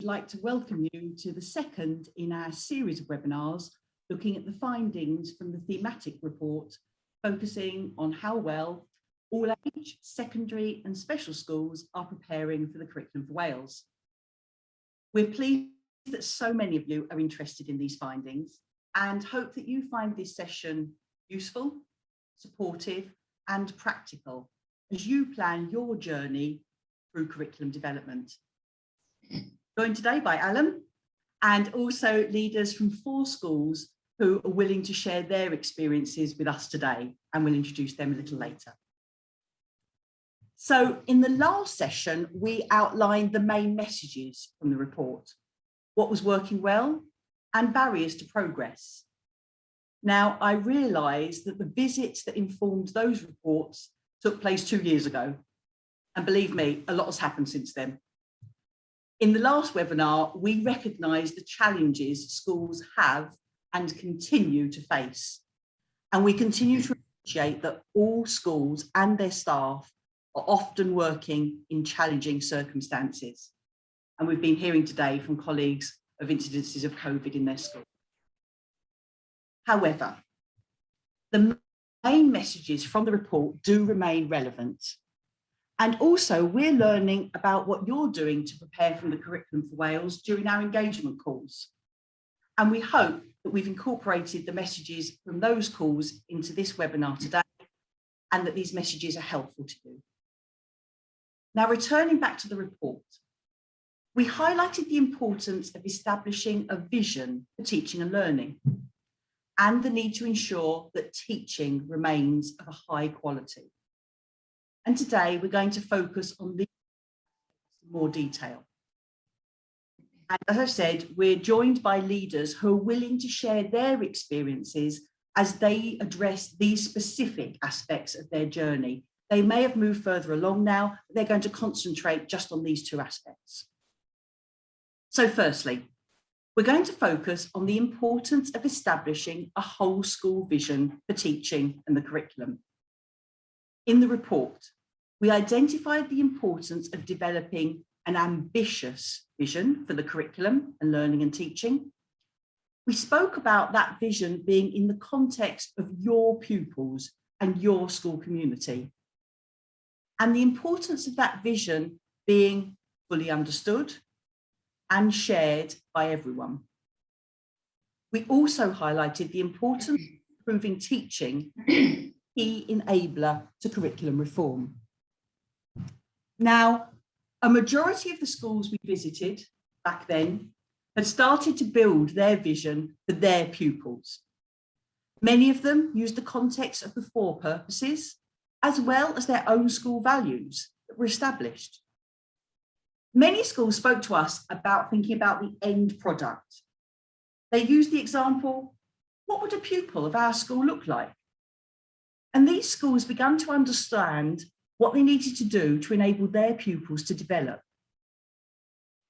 Like to welcome you to the second in our series of webinars looking at the findings from the thematic report, focusing on how well all age, secondary and special schools are preparing for the Curriculum for Wales. We're pleased that so many of you are interested in these findings and hope that you find this session useful, supportive and practical as you plan your journey through curriculum development. Joined today by Alan and also leaders from 4 schools who are willing to share their experiences with us today, and we'll introduce them a little later. So in the last session, we outlined the main messages from the report, what was working well and barriers to progress. Now, I realise that the visits that informed those reports took place 2 years ago. And believe me, a lot has happened since then. In the last webinar, we recognised the challenges schools have and continue to face. And we continue to appreciate that all schools and their staff are often working in challenging circumstances. And we've been hearing today from colleagues of incidences of COVID in their school. However, the main messages from the report do remain relevant. And also we're learning about what you're doing to prepare from the Curriculum for Wales during our engagement calls. And we hope that we've incorporated the messages from those calls into this webinar today and that these messages are helpful to you. Now, returning back to the report, we highlighted the importance of establishing a vision for teaching and learning and the need to ensure that teaching remains of a high quality. And today we're going to focus on these in more detail. And as I said, we're joined by leaders who are willing to share their experiences as they address these specific aspects of their journey. They may have moved further along now, but they're going to concentrate just on these two aspects. So firstly, we're going to focus on the importance of establishing a whole school vision for teaching and the curriculum. In the report, we identified the importance of developing an ambitious vision for the curriculum and learning and teaching. We spoke about that vision being in the context of your pupils and your school community, and the importance of that vision being fully understood and shared by everyone. We also highlighted the importance of improving teaching, key enabler to curriculum reform. Now, a majority of the schools we visited back then had started to build their vision for their pupils. Many of them used the context of the 4 purposes, as well as their own school values that were established. Many schools spoke to us about thinking about the end product. They used the example, what would a pupil of our school look like? And these schools began to understand what they needed to do to enable their pupils to develop.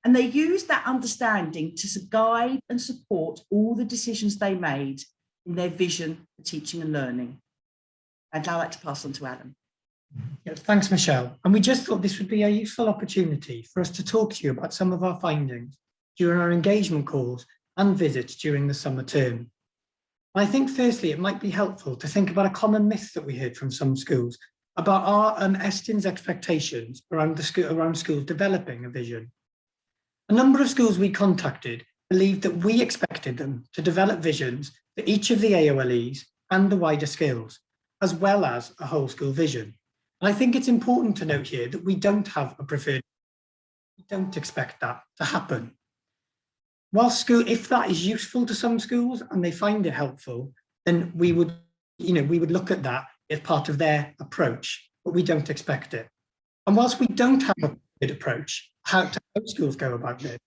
And they used that understanding to guide and support all the decisions they made in their vision for teaching and learning. I'd now like to pass on to Alan. Yeah, thanks, Michelle. And we just thought this would be a useful opportunity for us to talk to you about some of our findings during our engagement calls and visits during the summer term. I think firstly, it might be helpful to think about a common myth that we heard from some schools about our Estyn's expectations around the school, around schools developing a vision. A number of schools we contacted believed that we expected them to develop visions for each of the AOLEs and the wider skills, as well as a whole school vision. And I think it's important to note here that we don't have a preferred, we don't expect that to happen. While school, if that is useful to some schools and they find it helpful, then we would, you know, we would look at that as part of their approach, but we don't expect it. And whilst we don't have a good approach, how to how schools go about this,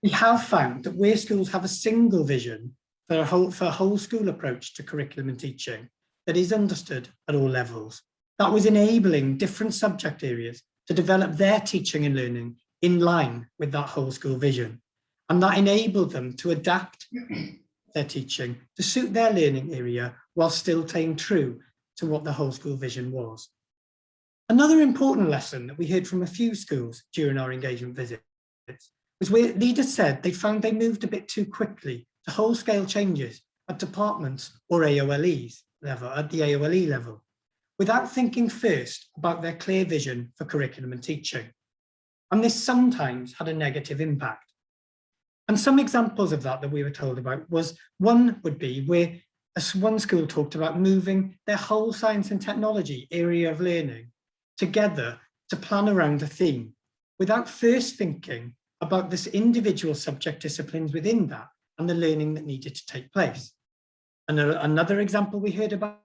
we have found that where schools have a single vision for a whole school approach to curriculum and teaching that is understood at all levels, that was enabling different subject areas to develop their teaching and learning in line with that whole school vision. And that enabled them to adapt their teaching to suit their learning area while still staying true to what the whole school vision was. Another important lesson that we heard from a few schools during our engagement visits was where leaders said they found they moved a bit too quickly to whole-scale changes at departments or AOLEs level, at the AOLE level, without thinking first about their clear vision for curriculum and teaching. And this sometimes had a negative impact. And some examples of that that we were told about was, one would be where one school talked about moving their whole science and technology area of learning together to plan around a theme without first thinking about this individual subject disciplines within that and the learning that needed to take place. And another example we heard about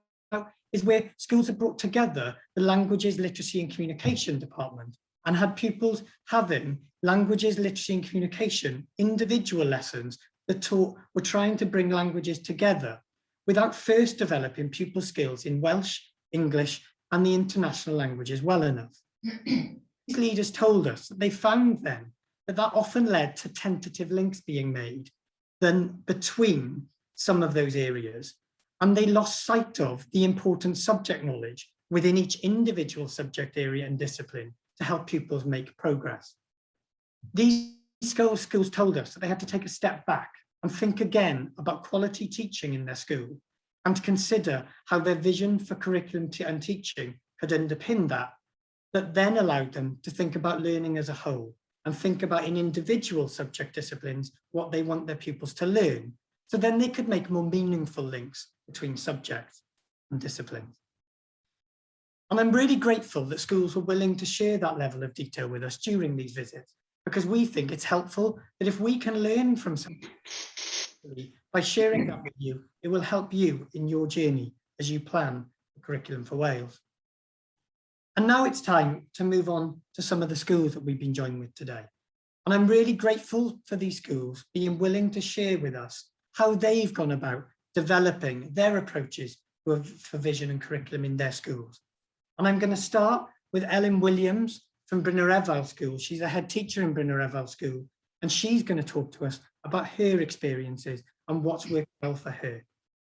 is where schools have brought together the languages, literacy and communication department and had pupils having languages, literacy and communication individual lessons that taught were trying to bring languages together without first developing pupil skills in Welsh, English and the international languages well enough. These leaders told us that they found then that that often led to tentative links being made than between some of those areas, and they lost sight of the important subject knowledge within each individual subject area and discipline to help pupils make progress. These schools told us that they had to take a step back and think again about quality teaching in their school and to consider how their vision for curriculum and teaching could underpin that, that then allowed them to think about learning as a whole and think about in individual subject disciplines what they want their pupils to learn, so then they could make more meaningful links between subjects and disciplines. And I'm really grateful that schools were willing to share that level of detail with us during these visits, because we think it's helpful that if we can learn from somebody by sharing that with you, it will help you in your journey as you plan the curriculum for Wales. And now it's time to move on to some of the schools that we've been joined with today. And I'm really grateful for these schools being willing to share with us how they've gone about developing their approaches for vision and curriculum in their schools. And I'm going to start with Ellen Williams from Brynrefail School. She's a head teacher in Brynrefail School, and she's going to talk to us about her experiences and what's worked well for her.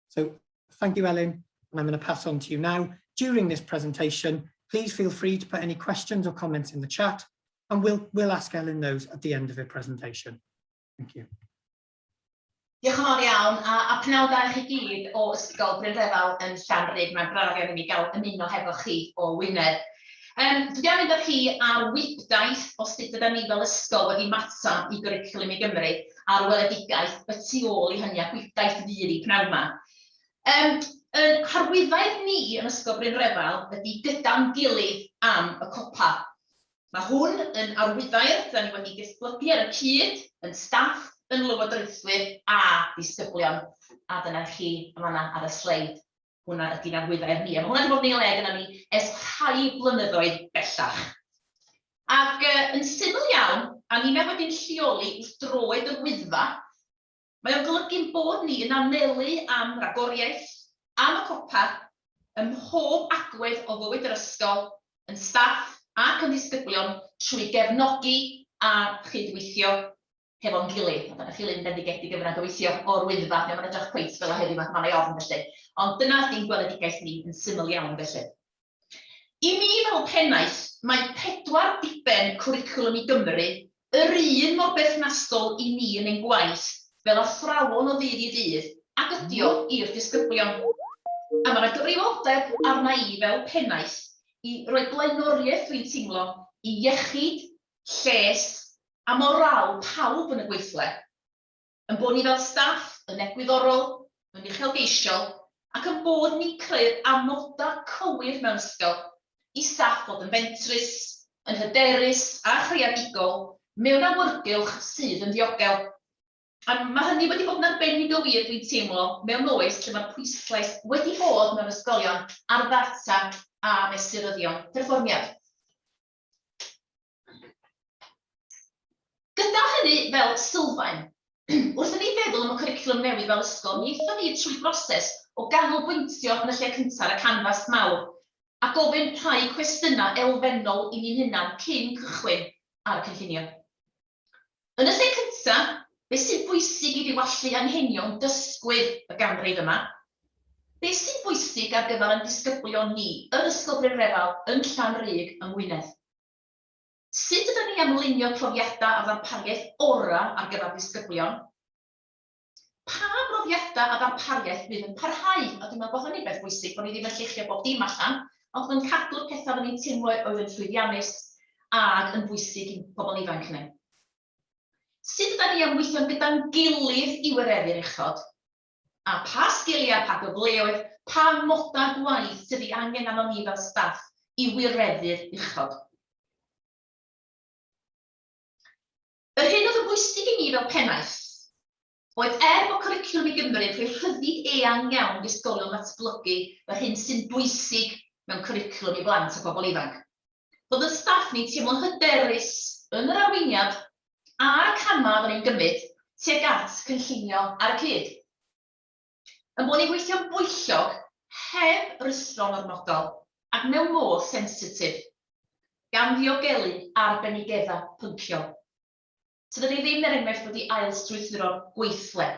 So thank you, Ellen, and I'm going to pass on to you now. During this presentation, please feel free to put any questions or comments in the chat, and we'll ask Ellen those at the end of her presentation. Thank you. Diolch yn fawr iawn, a pnawn da i chi gyd o Ysgol Brynrefail yn Llanrug. Mae'n braf iawn i mi gael ymuno hefo chi o Wynedd. Dwi am mynd â chi ar wibdaith o sut ydym ni fel ysgol wedi ymateb i Gwricwlwm i Gymru a'r weledigaeth y tu ôl i hynny, a gwibdaith fydd i pnawn yma. Yn harwyddair ni yn Ysgol Brynrefail ydy "Gyda'n gilydd am y copa". Mae hwn yn arwyddair da ni wedi datblygu ar y cyd yn staff, yn lywodraethwyr a disgyblion. A dyna chi yma ar y sleid. Hwna ydy'n arwyddair ni. A mae hwnna wedi bod yn ei le gyda ni ers rhai blynyddoedd bellach. Ac yn syml iawn, a ni'n wedi'n lleoli wrth droed yr Wyddfa, mae o'n golygu'n bod ni yn anelu am ragoriaeth, am y copa, ym mhob agwedd o fywyd yr ysgol, yn staff ac yn ddisgyblion, trwy gefnogi a chydweithio hefo'n gilydd. A dyna chi lun bendigedig yma gobeithio o'r Wyddfa. Mae'n edrych cweit fel o heddiw, mae'n ei ofn felly. Ond dyna ydy'n gweledigaeth ni yn syml iawn felly. I mi fel pennaeth, mae pedwar diben Cwricwlwm i Gymru yr un mor berthnasol i ni yn ein gwaith fel athrawon o ddydd i ddydd ac ydi o i'r disgyblion. A mae yna gyfrifoldeb arna i fel pennaeth i roi blaenoriaeth, dwi'n teimlo, i iechyd, lles a morâl pawb yn y gweithle. Yn bod ni fel staff yn egwyddorol, yn uchelgeisiol, ac yn bod ni'n creu'r amodau cywir mewn ysgol i staff fod yn fentrus, yn hyderus a chreadigol mewn awyrgylch sydd yn ddiogel. A mae hynny wedi bod yn arbennig o wir, dwi'n teimlo, mewn oes lle mae'r pwyslais wedi bod mewn ysgolion ar ddata a mesuryddion perfformiad. Gyda hynny fel sylfaen, wrth i ni feddwl am y cwricwlwm newydd fel ysgol, mi aethon ni trwy broses o ganolbwyntio yn y lle cyntaf ar y canfas mawr a gofyn rhai cwestiynau elfennol i ni'n hunan cyn cychwyn ar y cynllunio. Yn y lle cyntaf, beth sy'n bwysig i ddiwallu anghenion dysgwyr y ganrif yma? Beth sy'n bwysig ar gyfer ein disgyblion ni yn Ysgol Brynrefail yn Llanrug yng Ngwynedd? Sut ydym ydyn ni am lunio profiadau a ddarpariaeth orau ar gyfer disgyblion? Pa brofiadau a ddarpariaeth fydd yn parhau? A dwi'n meddwl bod hynny'n beth bwysig, bod ni ddim yn lluchio bob dim allan, ond bod yn cadw'r pethau oedden ni'n teimlo oedd yn llwyddiannus ac yn bwysig i'n pobl ifanc ni. Sut ydan ni am weithio gyda'n gilydd i wireddu'r uchod? A pa sgiliau, pa gyfleoedd, pa modau gwaith sydd ei angen arnon ni fel staff i wireddu'r uchod? Yr hyn oedd yn bwysig i mi fel pennaeth oedd er bod Cwricwlwm i Gymru yn rhoi rhyddid eang iawn i ysgolion ddatblygu yr hyn sy'n bwysig mewn cwricwlwm i blant a phobl ifanc, bod yn staff ni'n teimlo'n hyderus yn yr arweiniad a'r camau oedden ni'n gymryd tuag at cynllunio ar y cyd. Yn bod ni'n gweithio'n bwyllog, heb rwystro'n ormodol ac mewn modd sensitif, gan ddiogelu arbenigeddau pynciol. Tydan ni ddim, er enghraifft, wedi ail-strwythuro'r gweithle.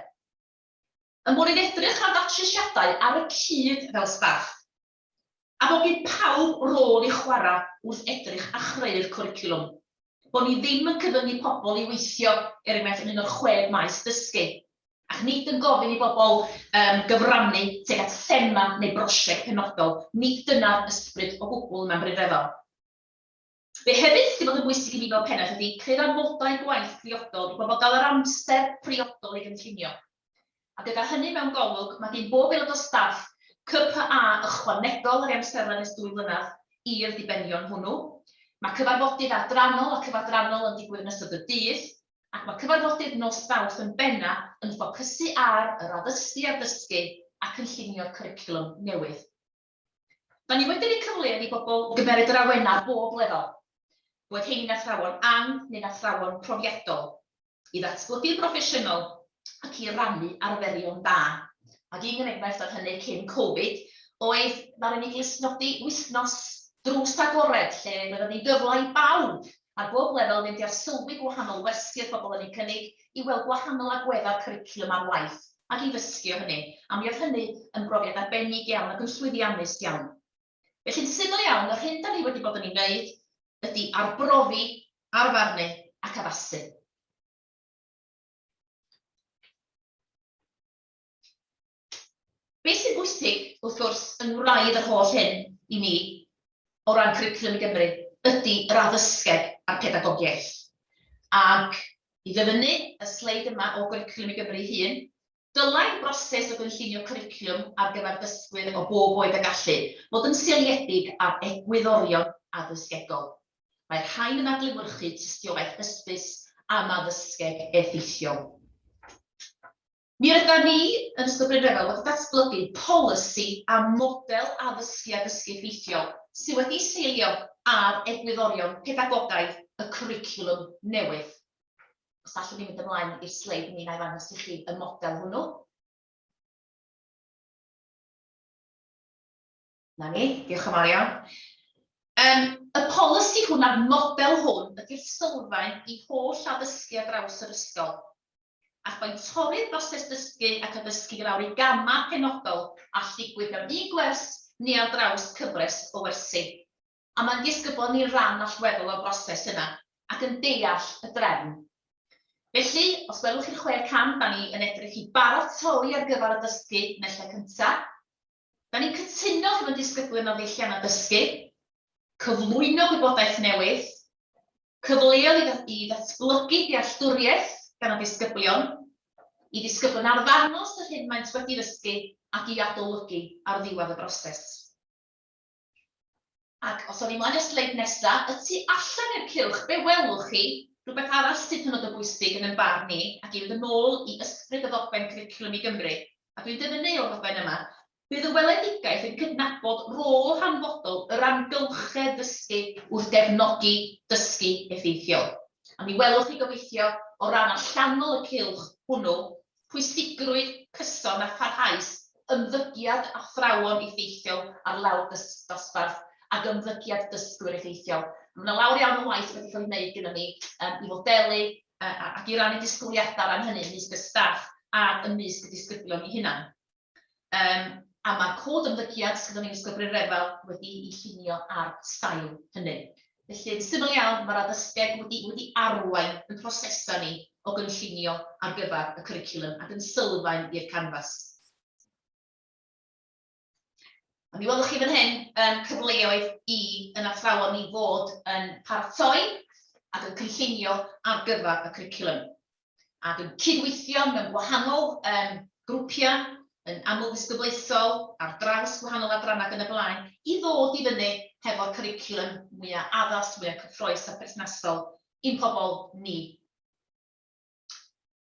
Yn bod ni'n edrych ar ddatrysiadau ar y cyd fel staff, a bod gin pawb rôl i chwarae wrth edrych a chreu'r cwricwlwm. Bod ni ddim yn cyfyngu pobl i weithio, er enghraifft, yn un o'r chwe maes dysgu, ac nid yn gofyn i bobl um, gyfrannu tuag at thema neu brosiect penodol. Nid dyna'r ysbryd o gwbl mewn Bryn Refel. Be hefyd sydd wedi bod yn bwysig i mi fel pennaeth ydy creu'r amodau gwaith priodol i bobl gael yr amser priodol i gynllunio. A gyda hynny mewn golwg, mae gen bob aelod o staff CPA ychwanegol ar ei amserlen ers dwy flynedd i'r dibenion hwnnw. Mae cyfarfodydd adrannol a cyfadrannol yn digwydd yn ystod y dydd, ac mae cyfarfodydd nos Fawrth yn benna yn ffocysu ar yr addysgu a'r dysgu a cynllunio'r cwricwlwm newydd. Da ni wedi rhoi cyfleoedd i bobl gymeryd yr awenau ar bob lefel, boed heini'n athrawon ang neu'n athrawon profiadol, i ddatblygu'n broffesiynol ac i rannu arferion da. Ac un enghraifft oedd hynny cyn Covid oedd ddaru ni glustnodi wythnos drws agored lle roedd ni gyfle i bawb ar bob lefel fynd i arsylwi gwahanol wersi oedd bobl yn eu cynnig i weld gwahanol agweddau'r cwricwlwm ar waith ac i ddysgu o hynny. A mi oedd hynny yn brofiad arbennig iawn ac yn llwyddiannus iawn. Felly'n syml iawn, yr hyn da ni wedi bod yn ei wneud ydy arbrofi, arfarnu ac addasu. Beth sy'n bwysig, wrth gwrs, yng ngwraidd yr holl hyn i mi, o ran Cwricwlwm i Gymru, ydy yr addysgeg a'r pedagogiaeth. Ac i ddyfynnu y sleid yma o Gwricwlwm i Gymru ei hun, dylai'r broses o gynllunio cwricwlwm ar gyfer dysgwyr o bob oed a gallu fod yn seiliedig ar egwyddorion addysgegol. Mae'r rhain yn adlewyrchu tystiolaeth hysbys am addysgeg effeithiol. Mi rydan ni yn Ysgol Bryn Revel wedi datblygu polisi a model addysgu a dysgu effeithiol sydd wedi'i seilio ar egwyddorion pedagogaidd y cwricwlwm newydd. Os allwn ni mynd ymlaen i'r sleid, mi wna i ddangos i chi y model hwnnw. Na ni, diolch yn fawr iawn. Um, y polisi hwn a'r model hwn ydy'r sylfaen i holl addysgu ar draws yr ysgol. Ac mae'n torri'r broses dysgu ac addysgu i lawr i gamau penodol all ddigwydd mewn un gwers neu ar draws cyfres o wersi. A mae'n disgyblion ni'n rhan allweddol o'r broses yna ac yn deall y drefn. Felly, os welwch chi'r chwe cam, da ni yn edrych i baratoi ar gyfer y dysgu yn y lle cyntaf. Da ni'n cytuno hefo'n disgyblion ar ddeilliannau dysgu, cyflwyno gwybodaeth newydd, cyfleoedd i ddatblygu dealltwriaeth gan y disgyblion, i ddisgyblion arddangos yr hyn maent wedi ddysgu ac i adolygu ar ddiwedd y broses. Ac os awn ni mlaen i'r sleid nesa, y tu allan i'r cylch, be welwch chi? Rhywbeth arall sydd hynod o bwysig yn 'yn barn ni, ac i fynd yn ôl i ysbryd y ddogfen Cwricwlwm i Gymru, a dwi'n dyfynnu o'r ddogfen yma, bydd y weledigaeth yn cydnabod rôl hanfodol yr amgylchedd dysgu wrth gefnogi dysgu effeithiol. A mi welwch chi gobeithio, o ran allanol y cylch hwnnw, pwysigrwydd cyson a pharhaus ymddygiad athrawon effeithiol ar lawr dosbarth ac ymddygiad dysgwyr effeithiol. Mae yna lawer iawn o waith wedi cael ei wneud gyda ni um, i fodelu uh, ac i rannu disgwyliadau ran hynny ymysg y staff ac ymysg y disgyblion eu hunain. Um, a mae'r cod ymddygiad sydd gyda ni'n Ysgol Bryn Refel wedi'i llunio ar sail hynny. Felly, yn syml iawn, mae'r addysgeg wedi, wedi arwain yn prosesau ni o gynllunio ar gyfer y cwricwlwm ac yn sylfaen i'r canfas. A mi welwch chi fan hyn cyfleoedd i yn athrawon ni fod yn paratoi ac yn cynllunio ar gyfer y cwricwlwm. Ac yn cydweithio mewn gwahanol grwpiau, yn amlddisgyblaethol, ar draws gwahanol adrannau ac yn y blaen, i ddod i fyny hefo'r cwricwlwm mwyaf addas, mwyaf cyffrous a perthnasol i'n pobl ni.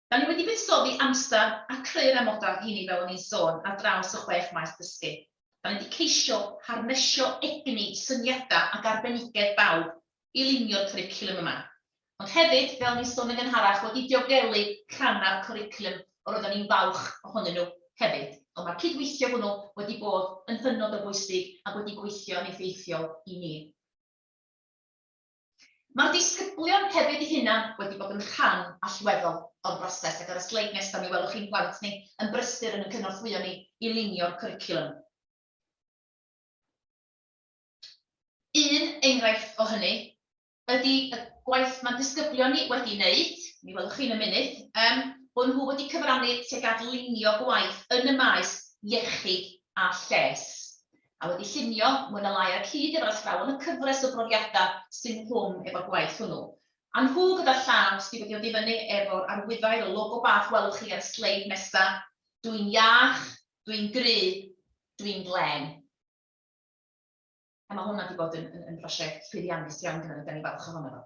Da ni wedi buddsoddi amser a creu'r amodau rheini fel o'n i'n sôn ar draws y chwech maes dysgu. Da ni wedi ceisio harnesio egni, syniadau ac arbenigedd bawb i lunio'r cwricwlwm yma. Ond hefyd, fel o'n i'n sôn yn gynharach, wedi diogelu rhannau'r cwricwlwm yr oedden ni'n falch ohonyn nhw hefyd. Ond mae'r cydweithio hwnnw wedi bod yn hynod o bwysig ac wedi gweithio'n effeithiol i ni. Mae'r disgyblion hefyd eu hunain wedi bod yn rhan allweddol o'r broses ac ar y sleid nesaf mi welwch chi'n plant ni yn brysur yn ein cynorthwyo ni i lunio'r cwricwlwm. Un enghraifft o hynny ydy y gwaith mae'n disgyblion ni wedi wneud, mi welwch chi yn y munud, um, bod nhw wedi cyfrannu tuag at lunio gwaith yn y maes iechyd a lles. a wedi llunio, mwy na lai ar y cyd efo'r athrawon, y cyfres o brofiadau sy'n nghlwm efo'r gwaith hwnnw. A nhw gyda llaw sydd wedi dod i fyny efo'r arwyddair, y logo bach welwch chi ar y sleid nesa, Dwi'n iach, dwi'n gry, dwi'n glên. A mae hwnna wedi bod yn, yn, yn brosiect llwyddiannus iawn gyda ni, da ni falch ohono fo.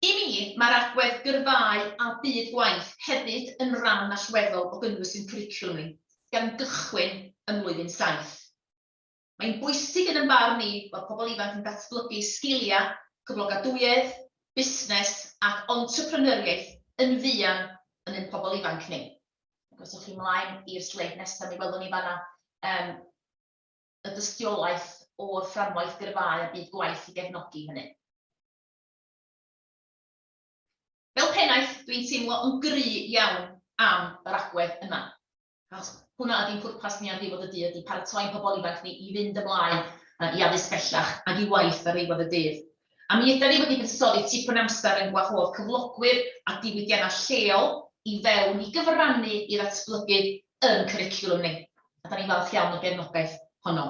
I mi, mae'r agwedd gyrfaau a byd gwaith hefyd yn ran allweddol o gynnwys ein cwricwlwm ni, gan gychwyn ym mlwyddyn saith. Mae'n bwysig yn 'y marn i bod pobl ifanc yn datblygu sgiliau cyflogadwyedd, busnes ac entrepreneuriaeth yn fuan yn ein pobl ifanc ni. Ac os ewch chi mlaen i'r sleid nesaf, mi welwn ni fanna y dystiolaeth o'r fframwaith gyrfaau a byd gwaith i gefnogi hynny. Fel pennaeth, dwi'n teimlo yn gry iawn am yr agwedd yma. Achos hwnna ydy'n pwrpas ni ar ddiwedd y dydd, ydy paratoi'n pobl ifanc ni i fynd ymlaen i addysg bellach ac i waith ar ddiwedd y dydd. A mi ydan ni wedi buddsoddi tipyn o amser yn gwahodd cyflogwyr a diwydiannau lleol i fewn i gyfrannu i ddatblygu yn cwricwlwm ni. A da ni'n falch iawn o'r gefnogaeth honno.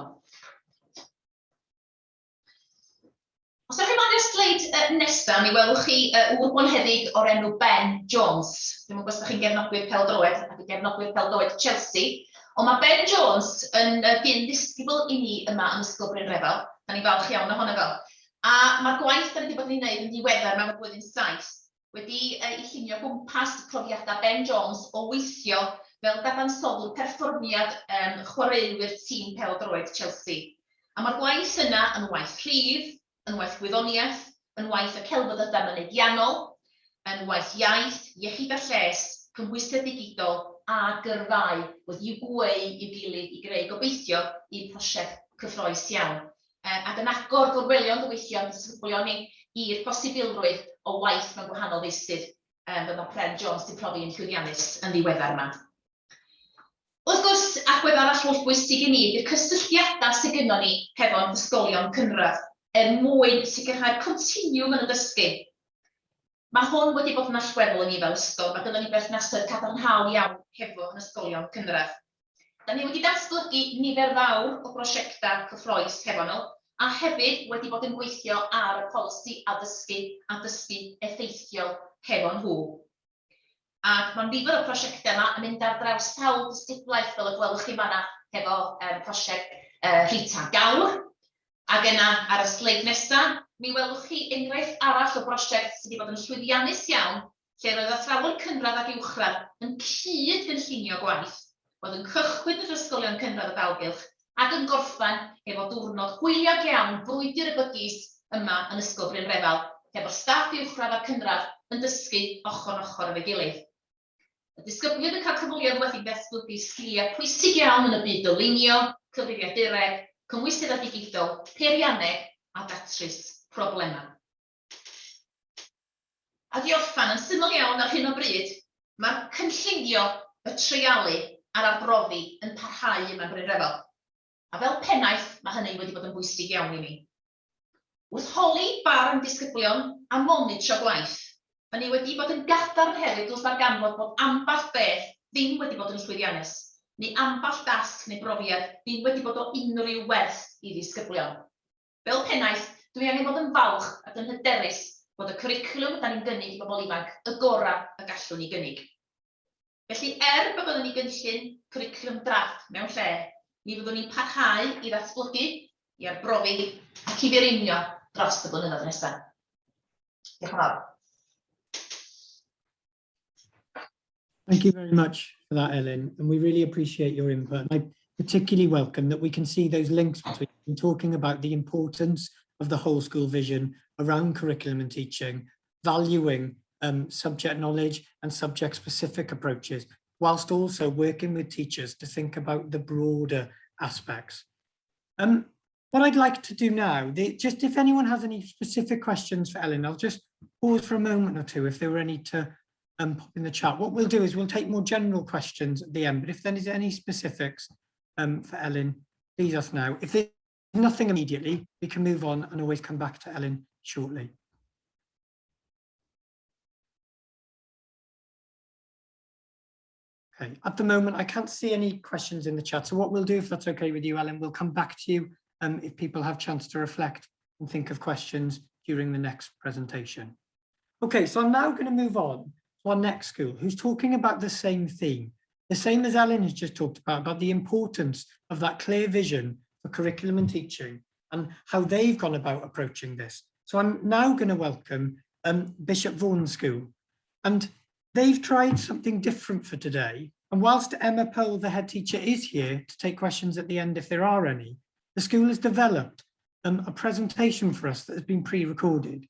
Os ewch chi mlaen i'r sleid nesaf, mi welwch chi ŵr bonheddig o'r enw Ben Jones. Dwi'm yn gwybod os ydych chi'n gefnogwyr pêl-droed ac yn gefnogwyr pêl-droed Chelsea, ond mae Ben Jones yn gyn ddisgybl i ni yma yn Ysgol Bryn Refel. Da ni'n falch iawn ohono fo. A mae'r gwaith da ni wedi bod yn ei wneud yn ddiweddar mewn blwyddyn saith wedi ei llunio o gwmpas profiadau Ben Jones o weithio fel dadansoddwr perfformiad chwaraewyr tîm pêl-droed Chelsea. A mae'r gwaith yna yn waith rhif, yn waith gwyddoniaeth, yn waith y celfyddydau mynegiannol, yn waith iaith, iechyd a lles, cymhwysedd digidol a gyrfaoedd wedi'u gweu i'w gilydd i greu, gobeithio, un prosiect cyffrous iawn. Ac yn agor gorwelion gobeithio ein disgyblion ni i'r posibilrwydd o waith mewn gwahanol feysydd, fel mae Pren Jones 'di profi yn llwyddiannus yn ddiweddar yma. Wrth gwrs, agwedd arall holl bwysig i ni ydy'r cysylltiadau sydd gynnon ni hefo'n hysgolion cynradd er mwyn sicrhau'r continiwm yn y dysgu. Mae hwn wedi bod yn allweddol i ni fel ysgol, mae gynnon ni berthnasoedd cadarnhaol iawn hefo'n ysgolion cynradd. Da ni wedi datblygu nifer fawr o brosiectau cyffrous hefo nhw, a hefyd wedi bod yn gweithio ar y polisi addysgu a dysgu effeithiol hefo nhw. Ac mae nifer o'r prosiectau yma yn mynd ar draws sawl disgyblaeth, fel y gwelwch chi fanna hefo prosiect Rita Gawr. Ac yna, ar y sleid nesaf, mi welwch chi enghraifft arall o brosiect sydd wedi bod yn llwyddiannus iawn, lle roedd athrawon cynradd ac uwchradd yn cyd-gynllunio gwaith, oedd yn cychwyn yr ysgolion cynradd y dalgylch ac yn gorffen efo diwrnod hwyliog iawn, brwydr y bygis, yma yn Ysgol Bryn Refel, hefo'r staff uwchradd a'r cynradd yn dysgu ochr yn ochr efo'i gilydd. Y disgyblion yn cael cyfleoedd well i ddatblygu sgiliau pwysig iawn yn y byd dylunio, cyfrifiadureg, cymwysterau digidol, peirianneg a datrys problemau. Ac i orffen, yn syml iawn ar hyn o bryd, mae'r cynllunio, y treialu a'r arbrofi yn parhau yma yn Bryn Refel. A fel pennaeth, mae hynny wedi bod yn bwysig iawn i mi. Wrth holi barn disgyblion a monitro gwaith, da ni wedi bod yn gadarn hefyd wrth ddarganfod bod ambell beth ddim wedi bod yn llwyddiannus, neu ambell dasg neu brofiad ddim wedi bod o unrhyw werth i ddisgyblion. Fel pennaeth, dwi angen bod yn falch ac yn hyderus bod y cwricwlwm da ni'n gynnig i bobl ifanc y gorau y gallwn ni gynnig. Felly, er bod gynnon ni gynllun cwricwlwm drafft mewn lle, mi fyddwn ni'n parhau i ddatblygu, i arbrofi ac i fireinio dros y blynyddoedd nesaf. Diolch yn fawr. Thank you very much for that, Ellen, and we really appreciate your input. I particularly welcome that we can see those links between talking about the importance of the whole school vision around curriculum and teaching, valuing subject knowledge and subject specific approaches, whilst also working with teachers to think about the broader aspects. What I'd like to do now, just if anyone has any specific questions for Ellen, I'll just pause for a moment or two if there were any to pop in the chat. What we'll do is we'll take more general questions at the end, but if there is any specifics for Ellen, please ask now. If there's nothing immediately, we can move on and always come back to Ellen shortly. Okay, at the moment, I can't see any questions in the chat. So what we'll do, if that's okay with you, Ellen, we'll come back to you if people have chance to reflect and think of questions during the next presentation. Okay, so I'm now going to move on to our next school, who's talking about the same theme, the same as Ellen has just talked about the importance of that clear vision for curriculum and teaching and how they've gone about approaching this. So I'm now going to welcome Bishop Vaughan School. And they've tried something different for today. And whilst Emma Pole, the head teacher, is here to take questions at the end if there are any, the school has developed a presentation for us that has been pre-recorded.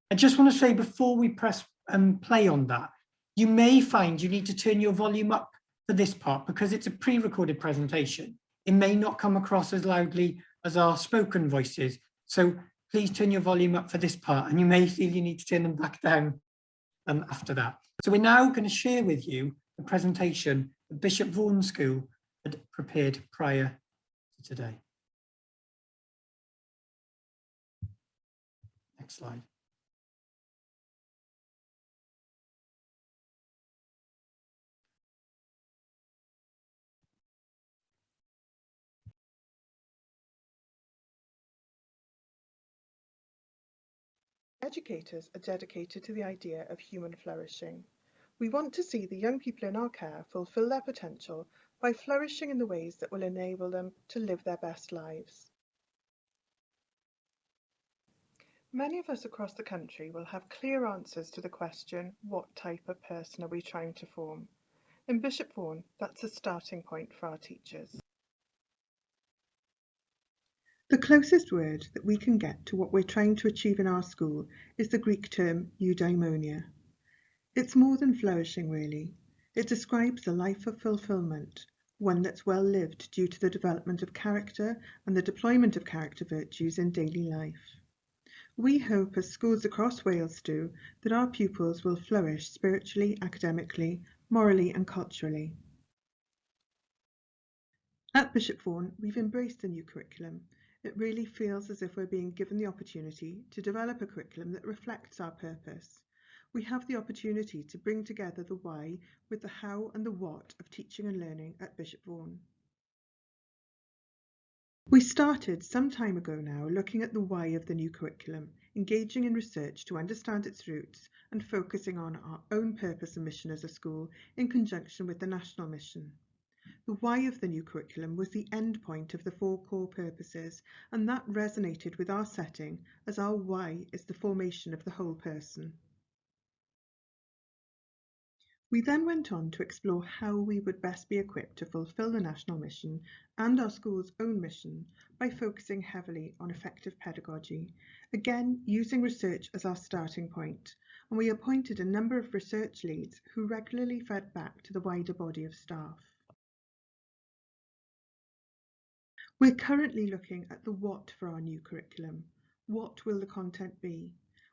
I just want to say before we press play on that, you may find you need to turn your volume up for this part because it's a pre-recorded presentation. It may not come across as loudly as our spoken voices. So please turn your volume up for this part, and you may feel you need to turn them back down after that. So we're now going to share with you the presentation that Bishop Vaughan School had prepared prior to today. Next slide. Educators are dedicated to the idea of human flourishing. We want to see the young people in our care fulfil their potential by flourishing in the ways that will enable them to live their best lives. Many of us across the country will have clear answers to the question, what type of person are we trying to form? In Bishop Vaughan, that's a starting point for our teachers. The closest word that we can get to what we're trying to achieve in our school is the Greek term eudaimonia. It's more than flourishing, really. It describes a life of fulfillment, one that's well lived due to the development of character and the deployment of character virtues in daily life. We hope, as schools across Wales do, that our pupils will flourish spiritually, academically, morally and culturally. At Bishop Vaughan, we've embraced the new curriculum. It really feels as if we're being given the opportunity to develop a curriculum that reflects our purpose. We have the opportunity to bring together the why with the how and the what of teaching and learning at Bishop Vaughan. We started some time ago now looking at the why of the new curriculum, engaging in research to understand its roots and focusing on our own purpose and mission as a school in conjunction with the national mission. The why of the new curriculum was the end point of the four core purposes, and that resonated with our setting as our why is the formation of the whole person. We then went on to explore how we would best be equipped to fulfil the national mission and our school's own mission by focusing heavily on effective pedagogy, again using research as our starting point, and we appointed a number of research leads who regularly fed back to the wider body of staff. We're currently looking at the what for our new curriculum. What will the content be?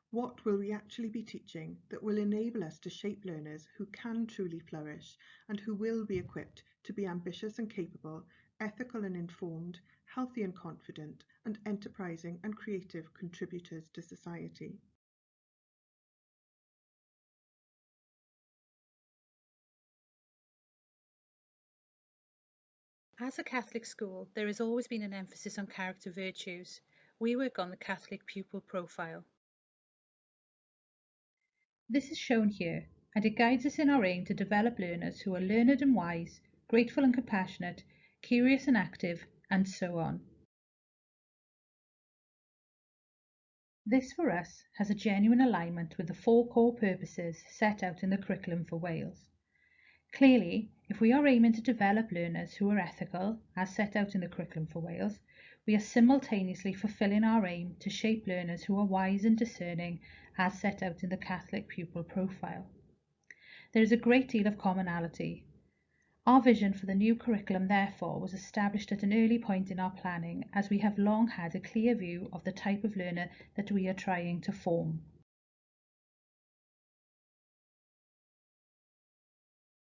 What will we actually be teaching that will enable us to shape learners who can truly flourish and who will be equipped to be ambitious and capable, ethical and informed, healthy and confident, and enterprising and creative contributors to society. As a Catholic school, there has always been an emphasis on character virtues. We work on the Catholic pupil profile. This is shown here, and it guides us in our aim to develop learners who are learned and wise, grateful and compassionate, curious and active, and so on. This, for us, has a genuine alignment with the four core purposes set out in the curriculum for Wales. Clearly, if we are aiming to develop learners who are ethical, as set out in the curriculum for Wales, we are simultaneously fulfilling our aim to shape learners who are wise and discerning, as set out in the Catholic pupil profile. There is a great deal of commonality. Our vision for the new curriculum, therefore, was established at an early point in our planning, as we have long had a clear view of the type of learner that we are trying to form.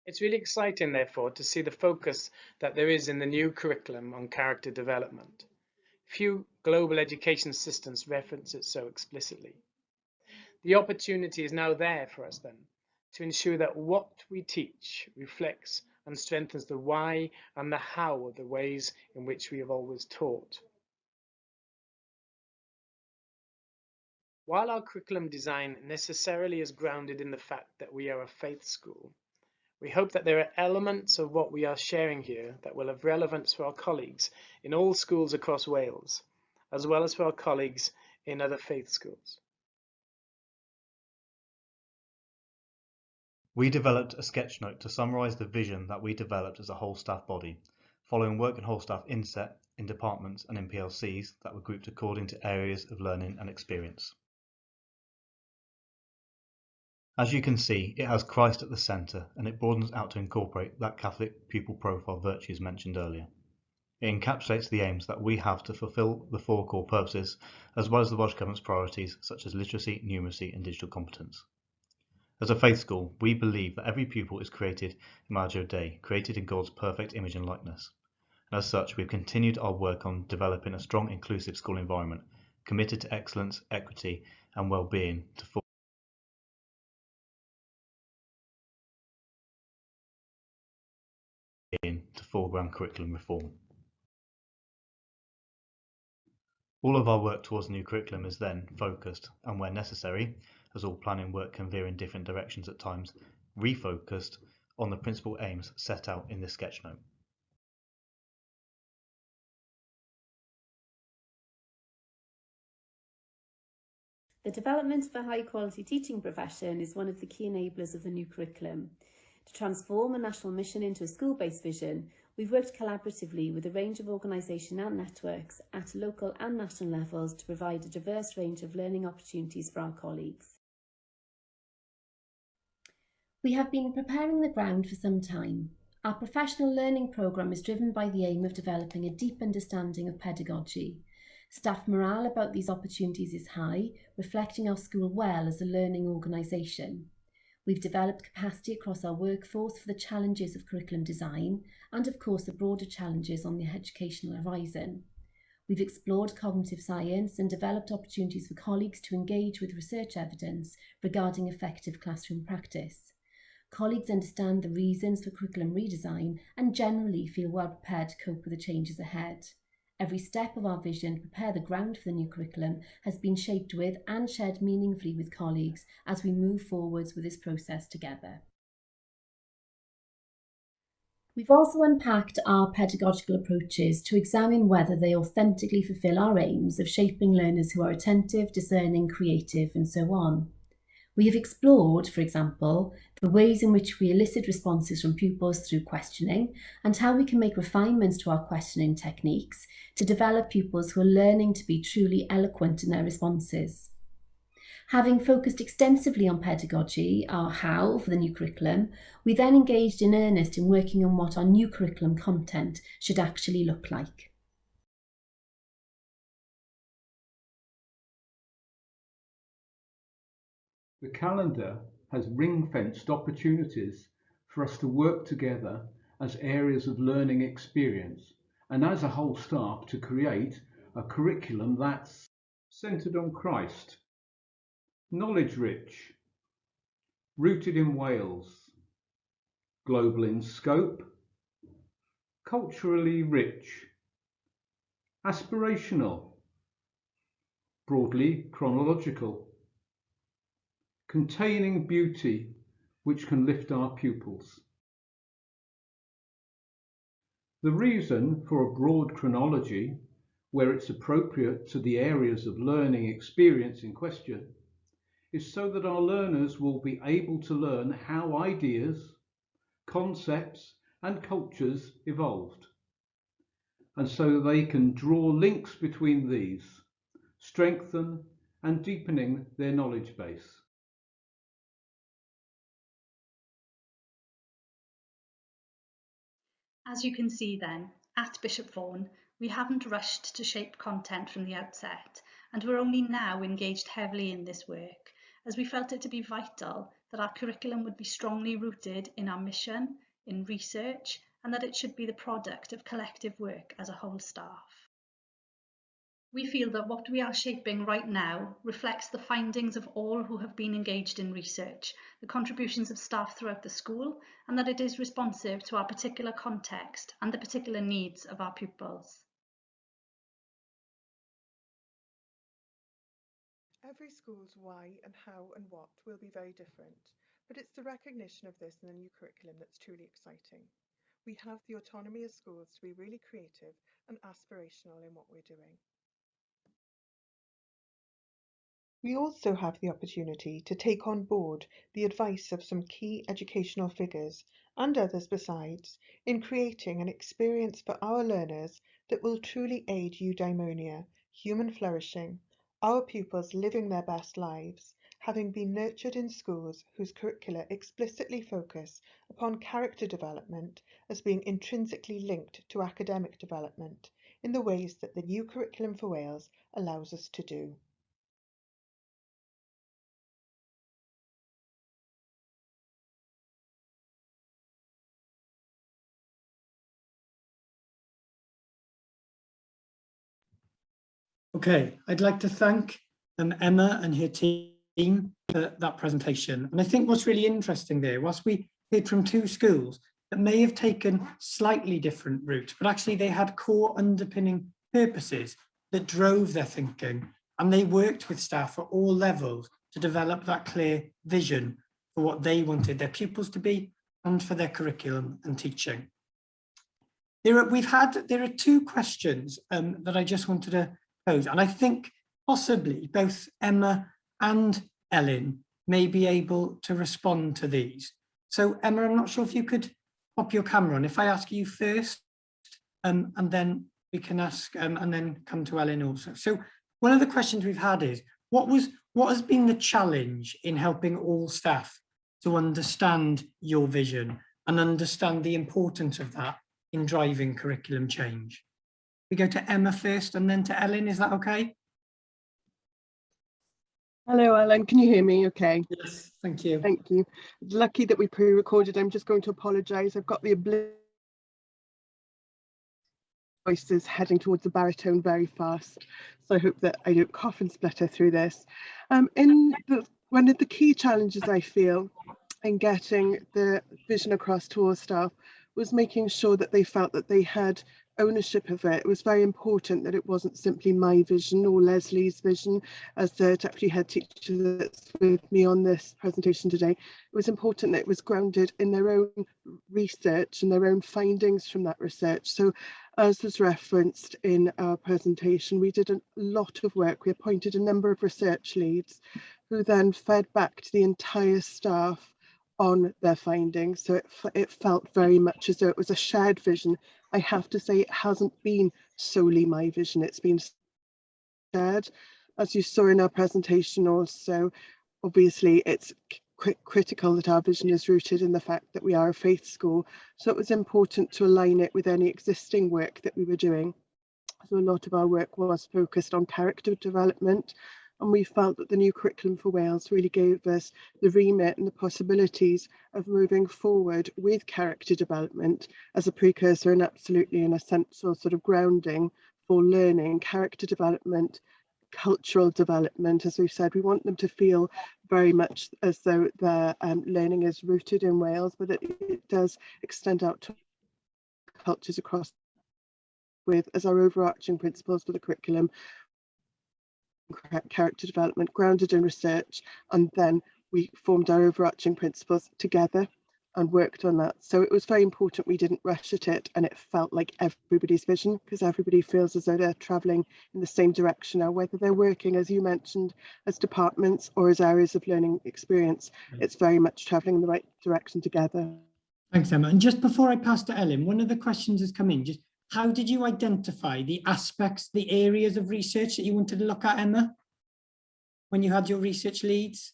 It's really exciting, therefore, to see the focus that there is in the new curriculum on character development. Few global education systems reference it so explicitly. The opportunity is now there for us, then, to ensure that what we teach reflects and strengthens the why and the how of the ways in which we have always taught. While our curriculum design necessarily is grounded in the fact that we are a faith school, we hope that there are elements of what we are sharing here that will have relevance for our colleagues in all schools across Wales, as well as for our colleagues in other faith schools. We developed a sketchnote to summarise the vision that we developed as a whole staff body, following work in whole staff inset in departments and in PLCs that were grouped according to areas of learning and experience. As you can see, it has Christ at the centre, and it broadens out to incorporate that Catholic pupil profile virtues mentioned earlier. It encapsulates the aims that we have to fulfil the four core purposes, as well as the Welsh Government's priorities such as literacy, numeracy and digital competence. As a faith school, we believe that every pupil is created imago Dei, created in God's perfect image and likeness. And as such, we've continued our work on developing a strong, inclusive school environment, committed to excellence, equity and well-being to foreground curriculum reform. All of our work towards the new curriculum is then focused, and where necessary, as all planning work can veer in different directions at times, refocused on the principal aims set out in this sketchnote. The development of a high-quality teaching profession is one of the key enablers of the new curriculum. To transform a national mission into a school-based vision, we've worked collaboratively with a range of organisations and networks at local and national levels to provide a diverse range of learning opportunities for our colleagues. We have been preparing the ground for some time. Our professional learning programme is driven by the aim of developing a deep understanding of pedagogy. Staff morale about these opportunities is high, reflecting our school well as a learning organisation. We've developed capacity across our workforce for the challenges of curriculum design and, of course, the broader challenges on the educational horizon. We've explored cognitive science and developed opportunities for colleagues to engage with research evidence regarding effective classroom practice. Colleagues understand the reasons for curriculum redesign and generally feel well prepared to cope with the changes ahead. Every step of our vision to prepare the ground for the new curriculum has been shaped with and shared meaningfully with colleagues as we move forwards with this process together. We've also unpacked our pedagogical approaches to examine whether they authentically fulfil our aims of shaping learners who are attentive, discerning, creative, and so on. We have explored, for example, the ways in which we elicit responses from pupils through questioning and how we can make refinements to our questioning techniques to develop pupils who are learning to be truly eloquent in their responses. Having focused extensively on pedagogy, our how for the new curriculum, we then engaged in earnest in working on what our new curriculum content should actually look like. The calendar has ring-fenced opportunities for us to work together as areas of learning experience and as a whole staff to create a curriculum that's centred on Christ, knowledge rich, rooted in Wales, global in scope, culturally rich, aspirational, broadly chronological, containing beauty which can lift our pupils. The reason for a broad chronology, where it's appropriate to the areas of learning experience in question, is so that our learners will be able to learn how ideas, concepts and cultures evolved, and so they can draw links between these, strengthen and deepening their knowledge base. As you can see then, at Bishop Vaughan, we haven't rushed to shape content from the outset, and we're only now engaged heavily in this work, as we felt it to be vital that our curriculum would be strongly rooted in our mission, in research, and that it should be the product of collective work as a whole staff. We feel that what we are shaping right now reflects the findings of all who have been engaged in research, the contributions of staff throughout the school, and that it is responsive to our particular context and the particular needs of our pupils. Every school's why and how and what will be very different, but it's the recognition of this in the new curriculum that's truly exciting. We have the autonomy as schools to be really creative and aspirational in what we're doing. We also have the opportunity to take on board the advice of some key educational figures and others besides in creating an experience for our learners that will truly aid eudaimonia, human flourishing, our pupils living their best lives, having been nurtured in schools whose curricula explicitly focus upon character development as being intrinsically linked to academic development in the ways that the new curriculum for Wales allows us to do. Okay, I'd like to thank Emma and her team for that presentation. And I think what's really interesting there, whilst we heard from two schools that may have taken slightly different routes, but actually they had core underpinning purposes that drove their thinking, and they worked with staff at all levels to develop that clear vision for what they wanted their pupils to be and for their curriculum and teaching. There are two questions that I just wanted to pose, and I think possibly both Emma and Elin may be able to respond to these. So Emma, I'm not sure if you could pop your camera on. If I ask you first, and then we can ask, and then come to Elin also. So one of the questions we've had is, what has been the challenge in helping all staff to understand your vision and understand the importance of that in driving curriculum change? We go to Emma first and then to Elin, is that okay? Hello, Ellen, can you hear me okay? Yes, thank you. Thank you. Lucky that we pre-recorded. I'm just going to apologise. I've got the voices heading towards the baritone very fast, so I hope that I don't cough and splutter through this. One of the key challenges I feel in getting the vision across to all staff was making sure that they felt that they had ownership of it. It was very important that it wasn't simply my vision or Leslie's vision as the deputy head teacher that's with me on this presentation today. It was important that it was grounded in their own research and their own findings from that research. So as was referenced in our presentation, we did a lot of work. We appointed a number of research leads who then fed back to the entire staff on their findings. So it felt very much as though it was a shared vision. I have to say it hasn't been solely my vision, it's been shared. As you saw in our presentation also, obviously it's critical that our vision is rooted in the fact that we are a faith school. So it was important to align it with any existing work that we were doing. So a lot of our work was focused on character development, And we felt that the new curriculum for Wales really gave us the remit and the possibilities of moving forward with character development as a precursor and absolutely an essential sort of grounding for learning, character development, cultural development. As we've said, we want them to feel very much as though their learning is rooted in Wales, but it does extend out to cultures across with as our overarching principles for the curriculum, character development grounded in research, and then we formed our overarching principles together and worked on that. So it was very important we didn't rush at it, and it felt like everybody's vision, because everybody feels as though they're traveling in the same direction now, whether they're working, as you mentioned, as departments or as areas of learning experience. It's very much traveling in the right direction together. Thanks, Emma. And just before I pass to Ellen, one of the questions has come in, just how did you identify the aspects, the areas of research that you wanted to look at, Emma, when you had your research leads?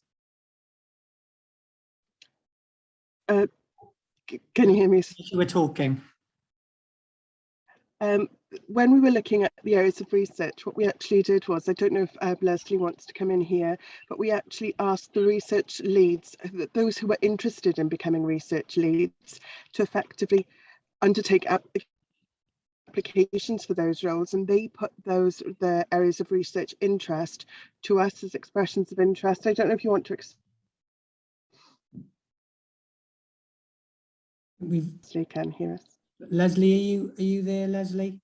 Can you hear me? You were talking. When we were looking at the areas of research, what we actually did was, I don't know if Leslie wants to come in here, but we actually asked the research leads, those who were interested in becoming research leads, to effectively undertake applications for those roles, and they put the areas of research interest to us as expressions of interest. I don't know if you want to Leslie can hear us. Leslie, are you there, Leslie?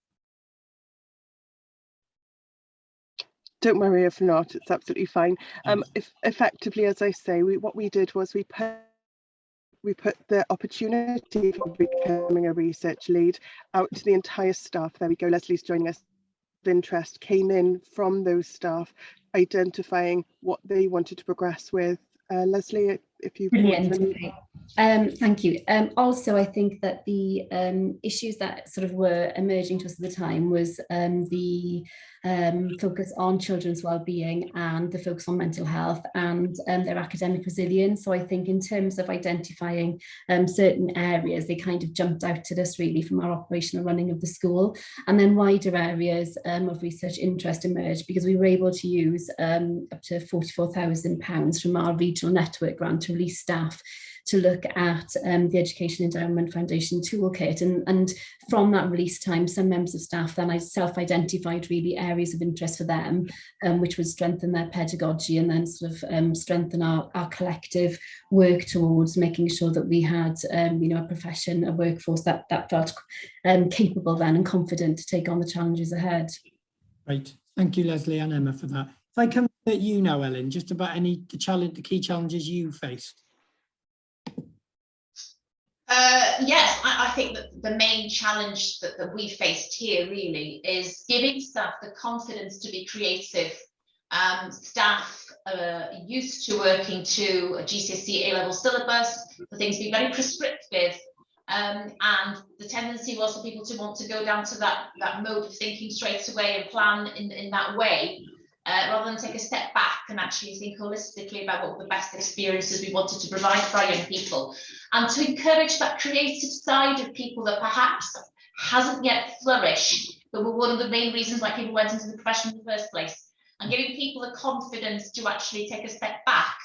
Don't worry if not, it's absolutely fine. If effectively, as I say, what we did was we put the opportunity for becoming a research lead out to the entire staff. There we go, Leslie's joining us. Interest came in from those staff, identifying what they wanted to progress with. Leslie, if you Brilliant. Okay. Thank you. Also, I think that the issues that sort of were emerging to us at the time was the focus on children's well-being and the focus on mental health and their academic resilience. So I think in terms of identifying certain areas, they kind of jumped out at us really from our operational running of the school. And then wider areas of research interest emerged because we were able to use up to £44,000 from our regional network grant to release staff to look at the Education Endowment Foundation toolkit. And from that release time, some members of staff then I self-identified really areas of interest for them, which would strengthen their pedagogy and then sort of strengthen our collective work towards making sure that we had you know, a profession, a workforce that felt capable then and confident to take on the challenges ahead. Great. Thank you, Leslie and Emma, for that. If I come to you now, Ellen, just about the key challenges you faced. Yes, I think that the main challenge that we faced here really is giving staff the confidence to be creative. Staff used to working to a GCSE A-level syllabus, for things to be very prescriptive, and the tendency was for people to want to go down to that mode of thinking straight away and plan in that way. Rather than take a step back and actually think holistically about what were the best experiences we wanted to provide for our young people, and to encourage that creative side of people that perhaps hasn't yet flourished, but were one of the main reasons why people went into the profession in the first place, and giving people the confidence to actually take a step back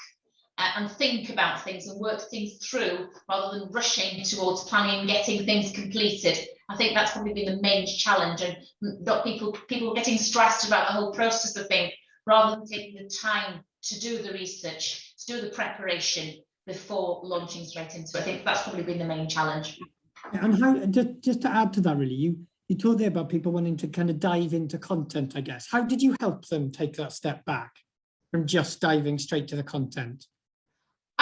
and think about things and work things through rather than rushing towards planning and getting things completed. I think that's probably been the main challenge, and not people getting stressed about the whole process of things rather than taking the time to do the research, to do the preparation before launching straight into it. I think that's probably been the main challenge. And how, just to add to that really, you talked there about people wanting to kind of dive into content, I guess. How did you help them take that step back from just diving straight to the content?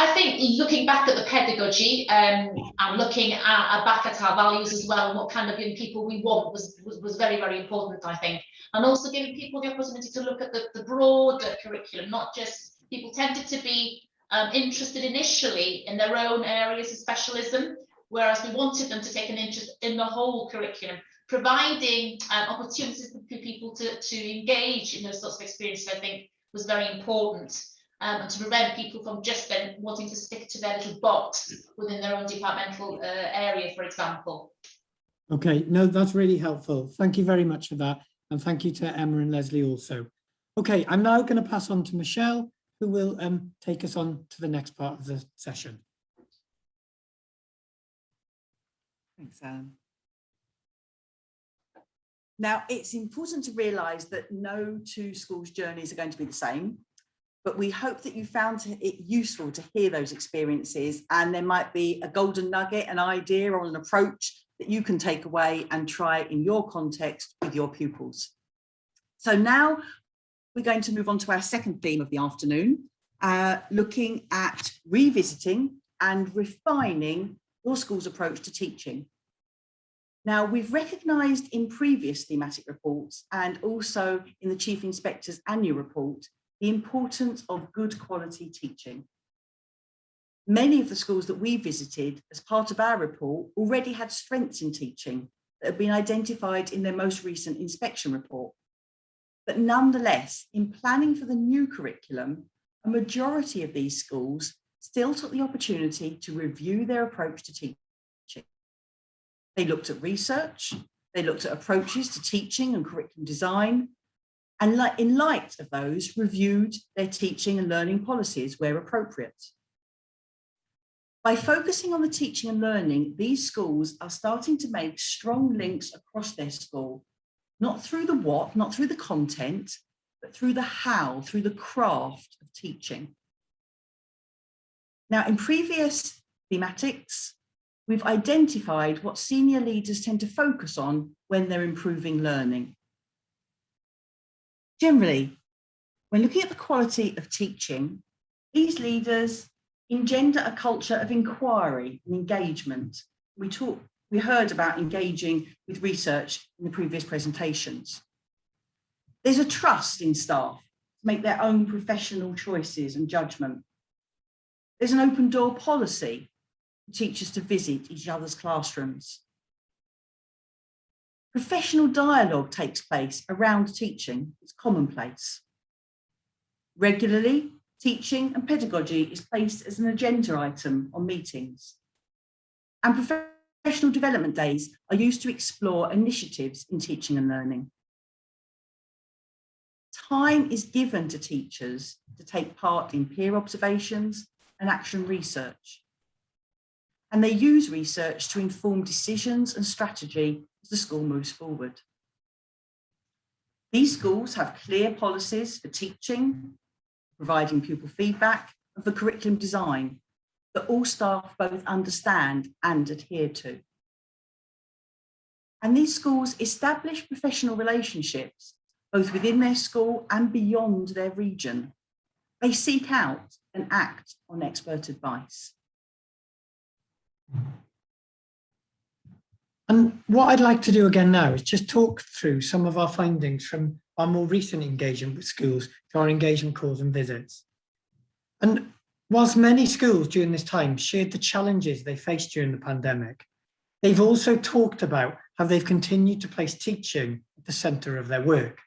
I think looking back at the pedagogy and looking back at our values as well and what kind of young people we want was very, very important, I think. And also giving people the opportunity to look at the broader curriculum, not just people tended to be interested initially in their own areas of specialism, whereas we wanted them to take an interest in the whole curriculum, providing opportunities for people to engage in those sorts of experiences, I think, was very important. And to prevent people from just then wanting to stick to their little box within their own departmental area, for example. Okay, no, that's really helpful. Thank you very much for that. And thank you to Emma and Leslie also. Okay, I'm now going to pass on to Michelle, who will take us on to the next part of the session. Thanks, Alan. Now, it's important to realise that no two schools' journeys are going to be the same, but we hope that you found it useful to hear those experiences, and there might be a golden nugget, an idea or an approach that you can take away and try in your context with your pupils. So now we're going to move on to our second theme of the afternoon, looking at revisiting and refining your school's approach to teaching. Now, we've recognised in previous thematic reports and also in the Chief Inspector's annual report, the importance of good quality teaching. Many of the schools that we visited as part of our report already had strengths in teaching that have been identified in their most recent inspection report. But nonetheless, in planning for the new curriculum, a majority of these schools still took the opportunity to review their approach to teaching. They looked at research, they looked at approaches to teaching and curriculum design, and in light of those, reviewed their teaching and learning policies where appropriate. By focusing on the teaching and learning, these schools are starting to make strong links across their school, not through the what, not through the content, but through the how, through the craft of teaching. Now, in previous thematics, we've identified what senior leaders tend to focus on when they're improving learning. Generally, when looking at the quality of teaching, these leaders engender a culture of inquiry and engagement. We heard about engaging with research in the previous presentations. There's a trust in staff to make their own professional choices and judgment. There's an open door policy for teachers to visit each other's classrooms. Professional dialogue takes place around teaching. It's commonplace. Regularly, teaching and pedagogy is placed as an agenda item on meetings. And professional development days are used to explore initiatives in teaching and learning. Time is given to teachers to take part in peer observations and action research. And they use research to inform decisions and strategy as the school moves forward. These schools have clear policies for teaching, providing pupil feedback, and for curriculum design that all staff both understand and adhere to. And these schools establish professional relationships, both within their school and beyond their region. They seek out and act on expert advice. And what I'd like to do again now is just talk through some of our findings from our more recent engagement with schools through our engagement calls and visits. And whilst many schools during this time shared the challenges they faced during the pandemic, they've also talked about how they've continued to place teaching at the centre of their work.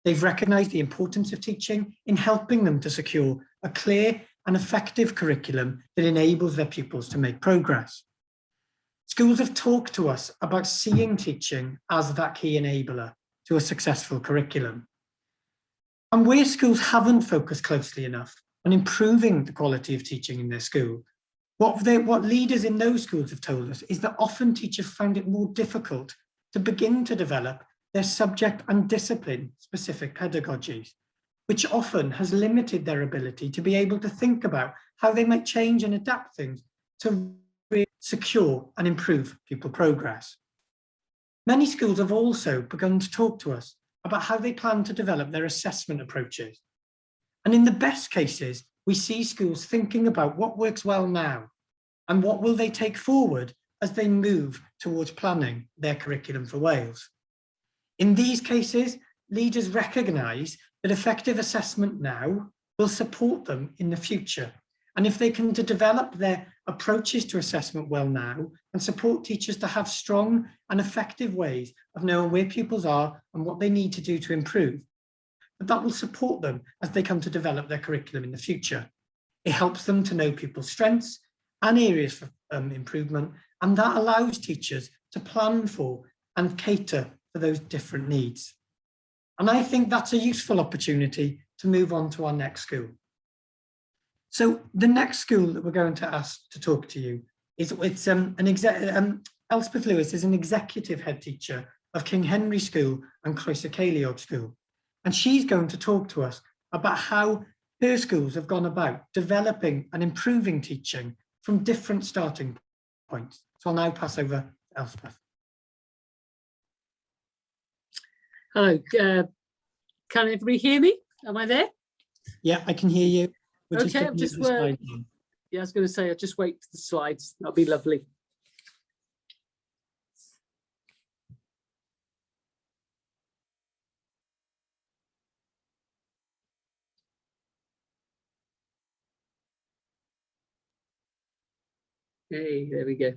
They've recognised the importance of teaching in helping them to secure a clear and effective curriculum that enables their pupils to make progress. Schools have talked to us about seeing teaching as that key enabler to a successful curriculum. And where schools haven't focused closely enough on improving the quality of teaching in their school, what leaders in those schools have told us is that often teachers found it more difficult to begin to develop their subject and discipline specific pedagogies, which often has limited their ability to be able to think about how they might change and adapt things to really secure and improve pupil progress. Many schools have also begun to talk to us about how they plan to develop their assessment approaches. And in the best cases, we see schools thinking about what works well now and what will they take forward as they move towards planning their curriculum for Wales. In these cases, leaders recognise that effective assessment now will support them in the future. And if they can to develop their approaches to assessment well now and support teachers to have strong and effective ways of knowing where pupils are and what they need to do to improve, but that will support them as they come to develop their curriculum in the future. It helps them to know pupils' strengths and areas for improvement, and that allows teachers to plan for and cater for those different needs. And I think that's a useful opportunity to move on to our next school. So the next school that we're going to ask to talk to you is Elspeth Lewis is an executive head teacher of King Henry School and Croesyceiliog School. And she's going to talk to us about how her schools have gone about developing and improving teaching from different starting points. So I'll now pass over to Elspeth. Hello, can everybody hear me? Am I there? Yeah, I can hear you. We're Okay, I'm just yeah, I was going to say, I'll just wait for the slides. That'll be lovely. Hey, there we go.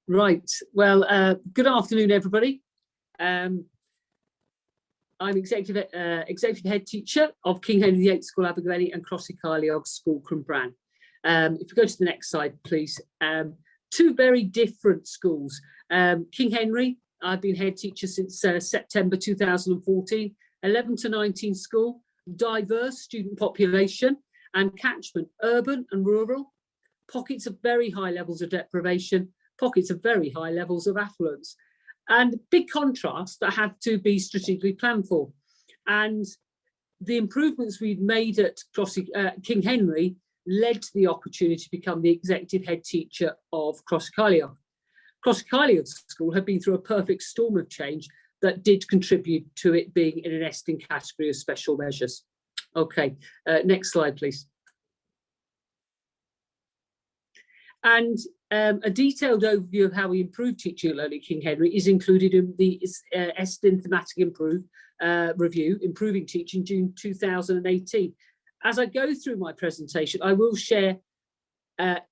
Right, well, good afternoon, everybody. I'm executive head teacher of King Henry VIII School, Abergavenny, and Croesyceiliog School, Cwmbran. If we go to the next slide, please. Two very different schools. King Henry, I've been head teacher since September 2014, 11 to 19 school, diverse student population and catchment, urban and rural, pockets of very high levels of deprivation, pockets of very high levels of affluence, and big contrast that had to be strategically planned for. And the improvements we'd made at King Henry led to the opportunity to become the executive head teacher of Croesyceiliog. Croesyceiliog School had been through a perfect storm of change that did contribute to it being in an Estyn category of special measures. Okay, next slide, please. And a detailed overview of how we improve teaching and learning at King Henry is included in the Estyn Thematic Improve Review, Improving Teaching, June 2018. As I go through my presentation, I will share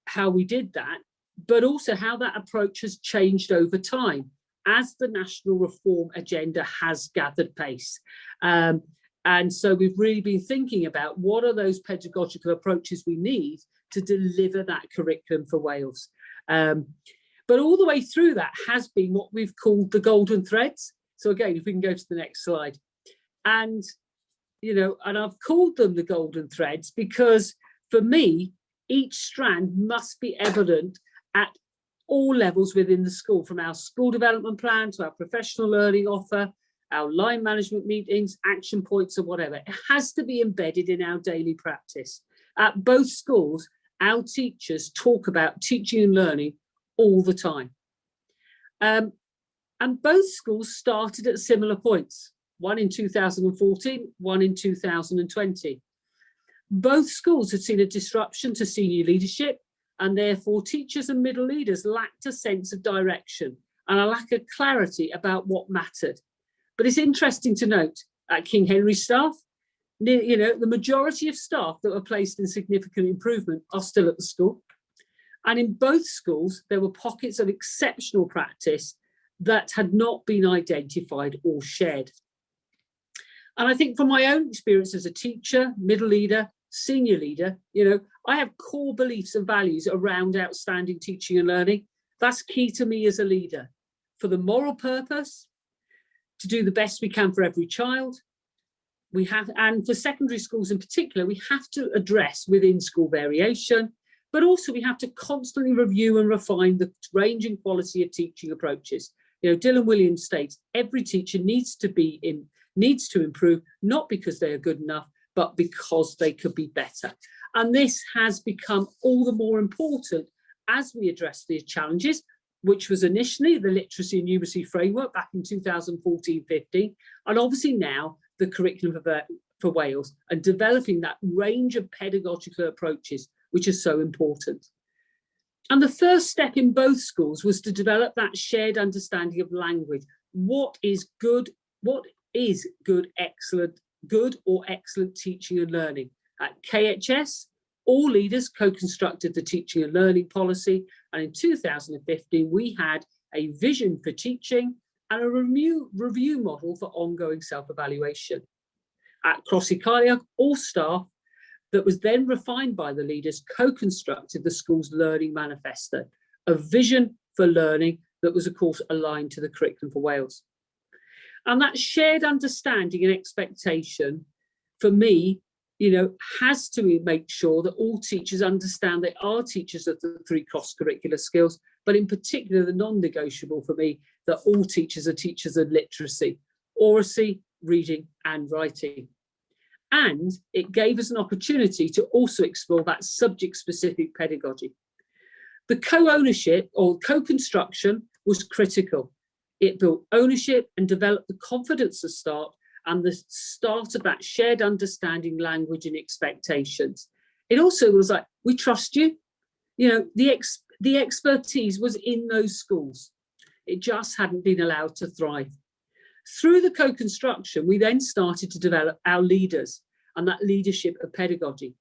how we did that, but also how that approach has changed over time as the national reform agenda has gathered pace. And so we've really been thinking about what are those pedagogical approaches we need to deliver that curriculum for Wales. But all the way through that has been what we've called the golden threads. So again, if we can go to the next slide. And, you know, and I've called them the golden threads because for me, each strand must be evident at all levels within the school, from our school development plan to our professional learning offer, our line management meetings, action points or whatever. It has to be embedded in our daily practice. At both schools, our teachers talk about teaching and learning all the time. And both schools started at similar points, one in 2014, one in 2020. Both schools had seen a disruption to senior leadership, and therefore teachers and middle leaders lacked a sense of direction and a lack of clarity about what mattered. But it's interesting to note at King Henry staff, you know, the majority of staff that were placed in significant improvement are still at the school. And in both schools, there were pockets of exceptional practice that had not been identified or shared. And I think from my own experience as a teacher, middle leader, senior leader, you know, I have core beliefs and values around outstanding teaching and learning. That's key to me as a leader. For the moral purpose, to do the best we can for every child. We have, and for secondary schools in particular, we have to address within school variation, but also we have to constantly review and refine the range and quality of teaching approaches. You know, Dylan Williams states every teacher needs to improve, not because they are good enough, but because they could be better. And this has become all the more important as we address these challenges, which was initially the literacy and numeracy framework back in 2014-15, and obviously now the curriculum for Wales, and developing that range of pedagogical approaches, which is so important. And the first step in both schools was to develop that shared understanding of language. What is good, excellent, good or excellent teaching and learning? At KHS, all leaders co-constructed the teaching and learning policy. And in 2015, we had a vision for teaching and a review model for ongoing self-evaluation. At Croesyceiliog, all staff that was then refined by the leaders co-constructed the school's learning manifesto, a vision for learning that was, of course, aligned to the curriculum for Wales. And that shared understanding and expectation, for me, you know, has to make sure that all teachers understand they are teachers of the three cross-curricular skills, but in particular, the non-negotiable for me, that all teachers are teachers of literacy, oracy, reading and writing. And it gave us an opportunity to also explore that subject-specific pedagogy. The co-ownership or co-construction was critical. It built ownership and developed the confidence of staff and the start of that shared understanding, language and expectations. It also was like, we trust you. You know, the expertise was in those schools. It just hadn't been allowed to thrive. Through the co-construction, we then started to develop our leaders and that leadership of pedagogy.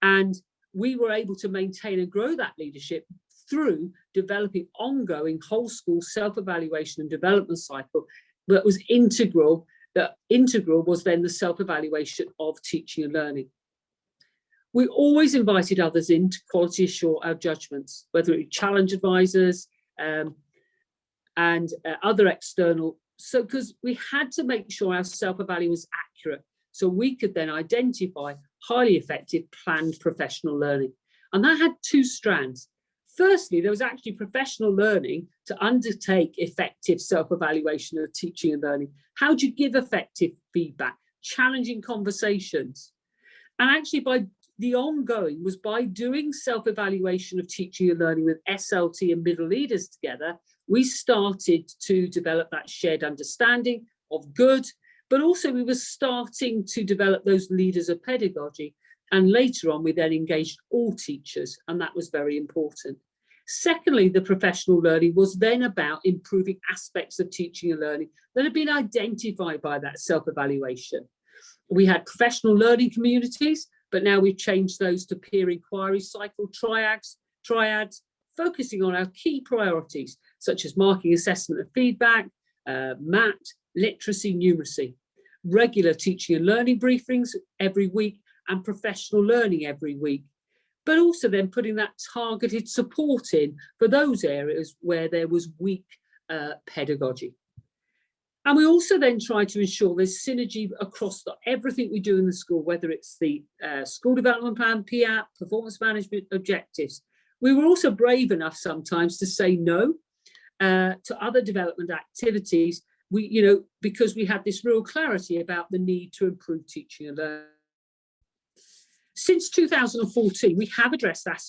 And we were able to maintain and grow that leadership through developing ongoing whole school self-evaluation and development cycle that was integral. That integral was then the self-evaluation of teaching and learning. We always invited others in to quality assure our judgments, whether it be challenge advisors and other external. So, because we had to make sure our self-evaluation was accurate, so we could then identify highly effective planned professional learning. And that had two strands. Firstly, there was actually professional learning to undertake effective self-evaluation of teaching and learning. How do you give effective feedback? Challenging conversations. And actually by the ongoing was by doing self-evaluation of teaching and learning with SLT and middle leaders together, we started to develop that shared understanding of good, but also we were starting to develop those leaders of pedagogy. And later on, we then engaged all teachers, and that was very important. Secondly, the professional learning was then about improving aspects of teaching and learning that had been identified by that self-evaluation. We had professional learning communities, but now we've changed those to peer inquiry cycle triads, focusing on our key priorities, such as marking, assessment and feedback, MAT, literacy, numeracy, regular teaching and learning briefings every week, and professional learning every week, but also then putting that targeted support in for those areas where there was weak pedagogy. And we also then try to ensure there's synergy across everything we do in the school, whether it's the school development plan, PAP, performance management objectives. We were also brave enough sometimes to say no to other development activities, because we had this real clarity about the need to improve teaching and learning. Since 2014, we have addressed that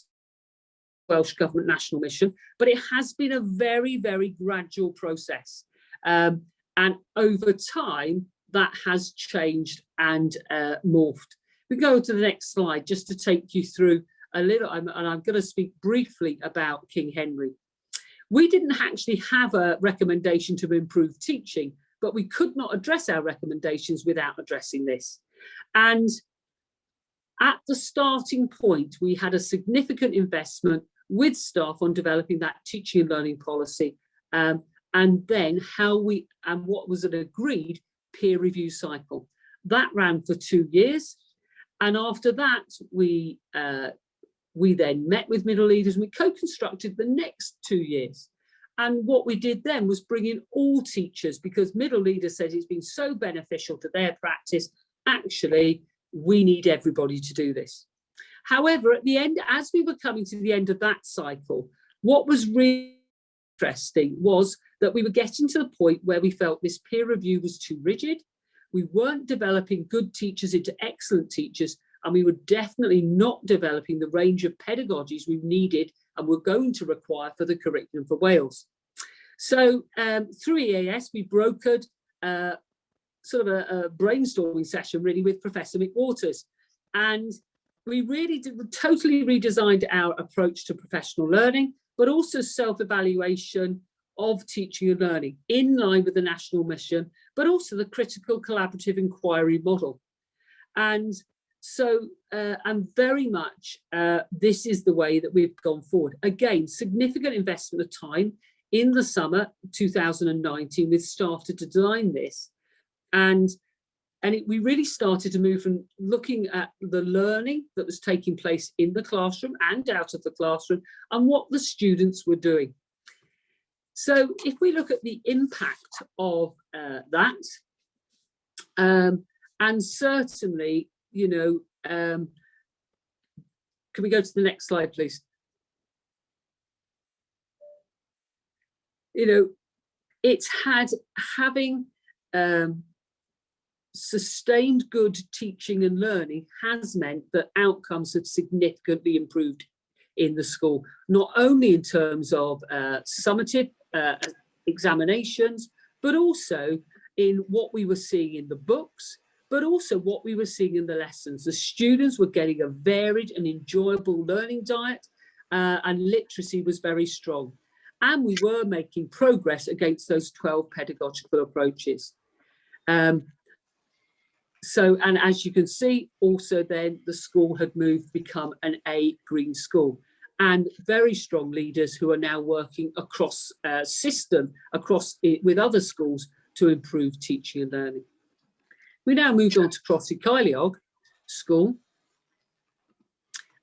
Welsh Government national mission, but it has been a very, very gradual process. And over time, that has changed and morphed. We go to the next slide just to take you through a little, and I'm going to speak briefly about King Henry. We didn't actually have a recommendation to improve teaching, but we could not address our recommendations without addressing this. And at the starting point, we had a significant investment with staff on developing that teaching and learning policy, and then how we, and what was an agreed peer review cycle. That ran for 2 years. And after that, we then met with middle leaders and we co-constructed the next 2 years. And what we did then was bring in all teachers, because middle leaders said it's been so beneficial to their practice. Actually, we need everybody to do this. However, at the end, as we were coming to the end of that cycle, what was really interesting was that we were getting to the point where we felt this peer review was too rigid. We weren't developing good teachers into excellent teachers, and we were definitely not developing the range of pedagogies we needed and were going to require for the curriculum for Wales. So through EAS, we brokered sort of a brainstorming session really with Professor McWaters. And we really did, totally redesigned our approach to professional learning, but also self-evaluation of teaching and learning in line with the national mission, but also the critical collaborative inquiry model. And so, and very much this is the way that we've gone forward. Again, significant investment of time in the summer 2019 with staff to design this. And we really started to move from looking at the learning that was taking place in the classroom and out of the classroom and what the students were doing. So if we look at the impact of that. And certainly, you know, can we go to the next slide, please? You know, it's had having sustained good teaching and learning has meant that outcomes have significantly improved in the school, not only in terms of summative examinations, but also in what we were seeing in the books, but also what we were seeing in the lessons. The students were getting a varied and enjoyable learning diet, and literacy was very strong. And we were making progress against those 12 pedagogical approaches. And as you can see, also then the school had moved, become an A green school, and very strong leaders who are now working across system, across it, with other schools to improve teaching and learning. We now moved on to Croesyceiliog School.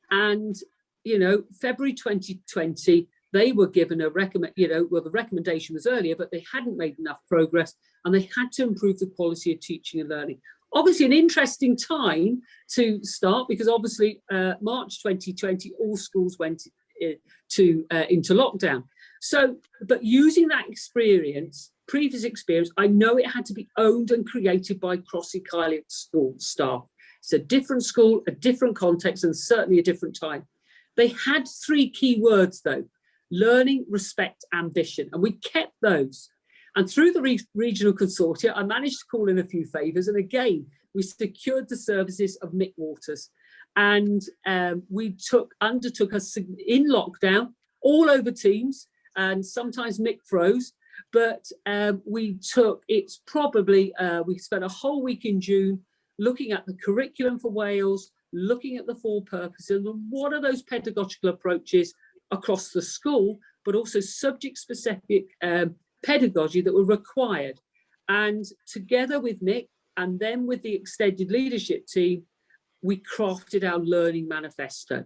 And, you know, February 2020, they were given a recommend, you know, well, the recommendation was earlier, but they hadn't made enough progress and they had to improve the quality of teaching and learning. Obviously an interesting time to start, because obviously March 2020, all schools went into lockdown. So, but using that experience, previous experience, I know it had to be owned and created by Croesyceiliog school staff. It's a different school, a different context, and certainly a different time. They had three key words though: learning, respect, ambition, and we kept those. And through the regional consortia, I managed to call in a few favours. And again, we secured the services of Mick Waters. And we undertook a in lockdown, all over Teams, and sometimes Mick froze, but we took, it's probably, we spent a whole week in June looking at the curriculum for Wales, looking at the four purposes, and what are those pedagogical approaches across the school, but also subject-specific pedagogy that were required. And together with Mick, and then with the extended leadership team, we crafted our learning manifesto.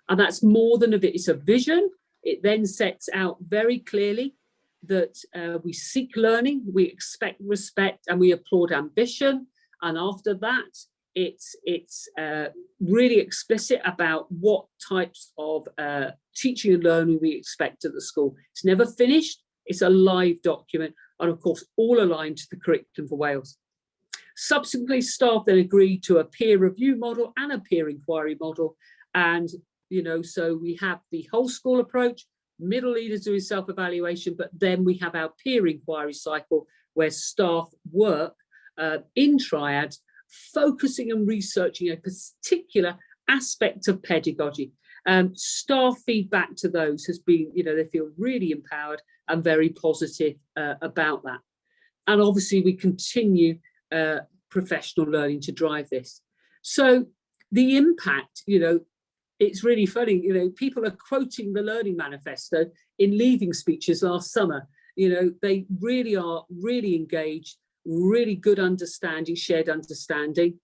And that's more than a bit, it's a vision. It then sets out very clearly that we seek learning, we expect respect, and we applaud ambition. And after that, it's really explicit about what types of teaching and learning we expect at the school. It's never finished. It's a live document, and of course, all aligned to the curriculum for Wales. Subsequently, staff then agreed to a peer review model and a peer inquiry model. And, you know, so we have the whole school approach, middle leaders doing self-evaluation, but then we have our peer inquiry cycle where staff work in triads, focusing and researching a particular aspect of pedagogy. Staff feedback to those has been, you know, they feel really empowered and very positive about that. And obviously we continue professional learning to drive this. So the impact, you know, it's really funny, you know, people are quoting the learning manifesto in leaving speeches last summer. You know, they really are really engaged, really good understanding, shared understanding.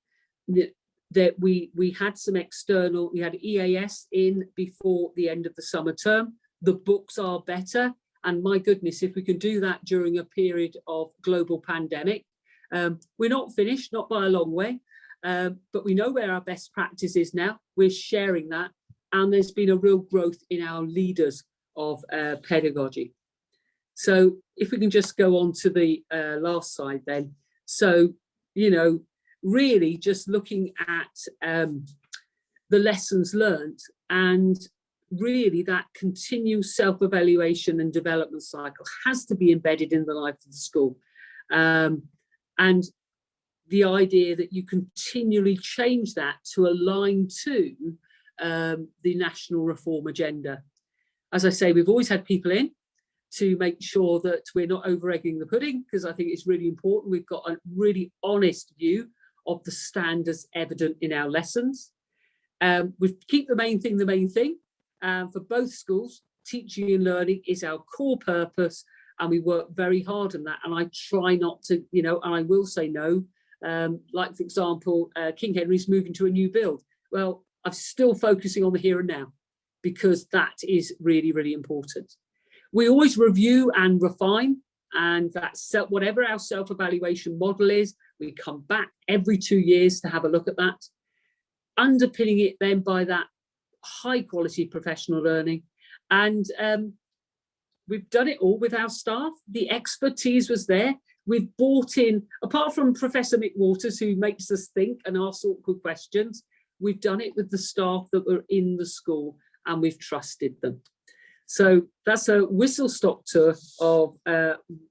That we had some external, we had EAS in before the end of the summer term. The books are better. And my goodness, if we can do that during a period of global pandemic, we're not finished, not by a long way, but we know where our best practice is now. We're sharing that. And there's been a real growth in our leaders of pedagogy. So if we can just go on to the last slide then. So, you know, really just looking at the lessons learned and really that continued self-evaluation and development cycle has to be embedded in the life of the school. And the idea that you continually change that to align to the national reform agenda. As I say, we've always had people in to make sure that we're not over-egging the pudding, because I think it's really important. We've got a really honest view of the standards evident in our lessons. We keep the main thing the main thing. For both schools, teaching and learning is our core purpose, and we work very hard on that. And I try not to, you know, and I will say no. Like, for example, King Henry's moving to a new build. Well, I'm still focusing on the here and now, because that is really, really important. We always review and refine And that's whatever our self-evaluation model is, we come back every 2 years to have a look at that. Underpinning it then by that high quality professional learning. And we've done it all with our staff. The expertise was there. We've brought in, apart from Professor McWaters, who makes us think and asks awkward questions, we've done it with the staff that were in the school and we've trusted them. So that's a whistle-stop tour of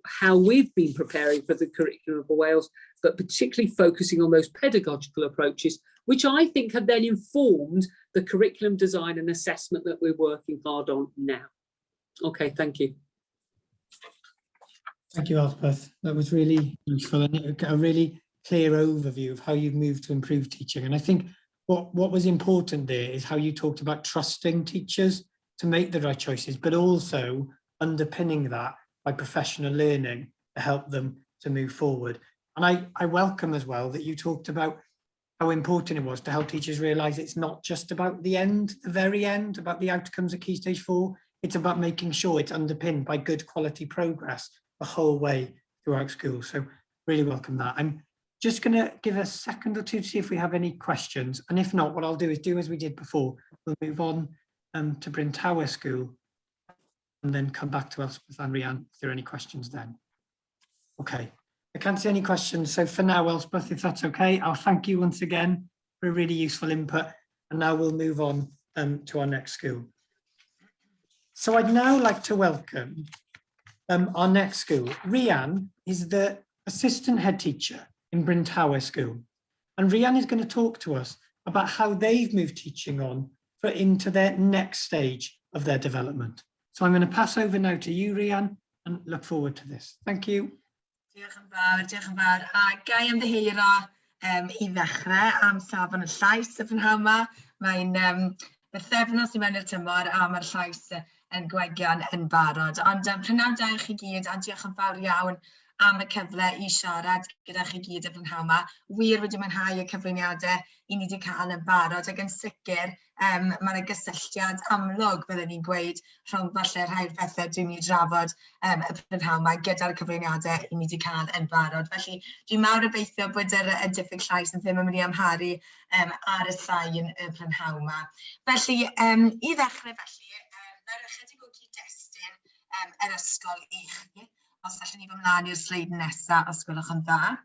how we've been preparing for the Curriculum for Wales, but particularly focusing on those pedagogical approaches, which I think have then informed the curriculum design and assessment that we're working hard on now. Okay, thank you. Thank you, Elspeth. That was really useful and a really clear overview of how you've moved to improve teaching. And I think what was important there is how you talked about trusting teachers to make the right choices, but also underpinning that by professional learning to help them to move forward. And I welcome as well that you talked about how important it was to help teachers realise it's not just about the end, the very end, about the outcomes of Key Stage 4. It's about making sure it's underpinned by good quality progress the whole way throughout school. So really welcome that. I'm just going to give a second or two to see if we have any questions. And if not, what I'll do is do as we did before. We'll move on to Bryn Tawe School and then come back to Elspeth and Rhian if there are any questions then. Okay, I can't see any questions. So for now, Elspeth, if that's okay, I'll thank you once again for a really useful input. And now we'll move on to our next school. So I'd now like to welcome our next school. Rhian is the assistant head teacher in Bryn Tawe School. And Rhian is going to talk to us about how they've moved teaching on for into their next stage of their development. So I'm going to pass over now to you, Rhian, and look forward to this. Thank you. Diolch yn fawr, diolch yn fawr. A ga i ymddiheuro i ddechrau am safon y llais y prynhawn yma. Mae'n bythefnos i mewn i'r tymor a mae'r llais yn gwegian yn barod. Ond prynhawn da i chi gyd a diolch yn fawr iawn am y cyfle i siarad gyda chi gyd y prynhawn yma. Wir wedi mwynhau y cyflwyniadau i ni wedi cael yn barod ac yn sicr mae yna gysylltiad amlwg, byddwn ni'n gweud, rhwng falle rhai'r pethau dwi'n mynd i drafod y prynhawn yma gyda'r cyflwyniadau i ni wedi cael yn barod. Felly dwi'n mawr obeithio bod y diffyg llais yn ddim yn mynd i amharu ar y sain y prynhawn yma. Felly, i ddechrau felly, nawr ychydig o gyd-destun yr ysgol i chi. Os allwn ni fynd mlaen i'r sleid nesaf, os gwelwch yn dda.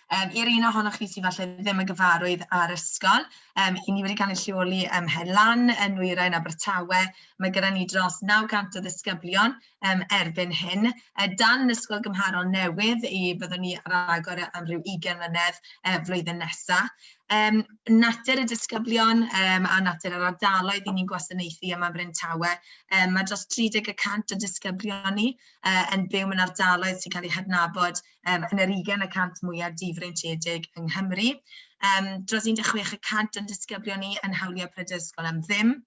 I'r un ohonoch chi sydd falle ddim yn gyfarwydd â'r ysgol, i ni wedi cael ein lleoli ym Mhen Lan yn Nwyrain Abertawe. Mae gyda ni dros 900 o ddisgyblion erbyn hyn. Dan ysgol gymharol newydd i byddwn ni ar agor am ryw 20 mlynedd flwyddyn nesaf. Natur y disgyblion a natur yr ardaloedd i ni'n gwasanaethu yma Bryn Tawe, mae dros 30% o disgyblion ni yn byw mewn ardaloedd sy'n cael eu hadnabod yn yr 20% mwyaf difreintiedig yng Nghymru. Dros 16% o'n disgyblion ni yn hawlio prydau ysgol am ddim.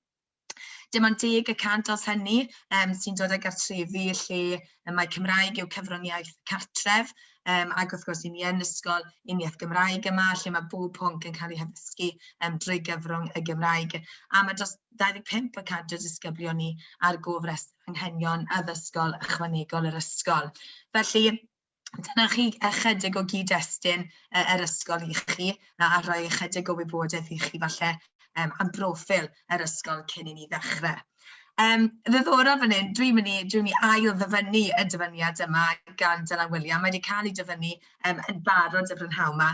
Dim ond 10% os hynny sy'n dod o gartrefi lle mae Cymraeg yw cyfrwng iaith cartref, ac wrth gwrs i ni yn ysgol uniaith Gymraeg yma, lle mae bob pwnc yn cael ei haddysgu drwy gyfrwng y Gymraeg. A mae dros 25% o disgyblion ni ar gofrestr anghenion addysgol ychwanegol yr ysgol. Felly, dyna chi ychydig o gyd-destun yr ysgol i chi, a rhoi ychydig o wybodaeth i chi falle am broffil yr ysgol cyn i ni ddechrau. Ddiddorol fan hyn, dwi'n mynd i ail ddyfynnu y dyfyniad yma gan Dylan William. Mae wedi cael ei dyfynnu yn barod y prynhawn yma.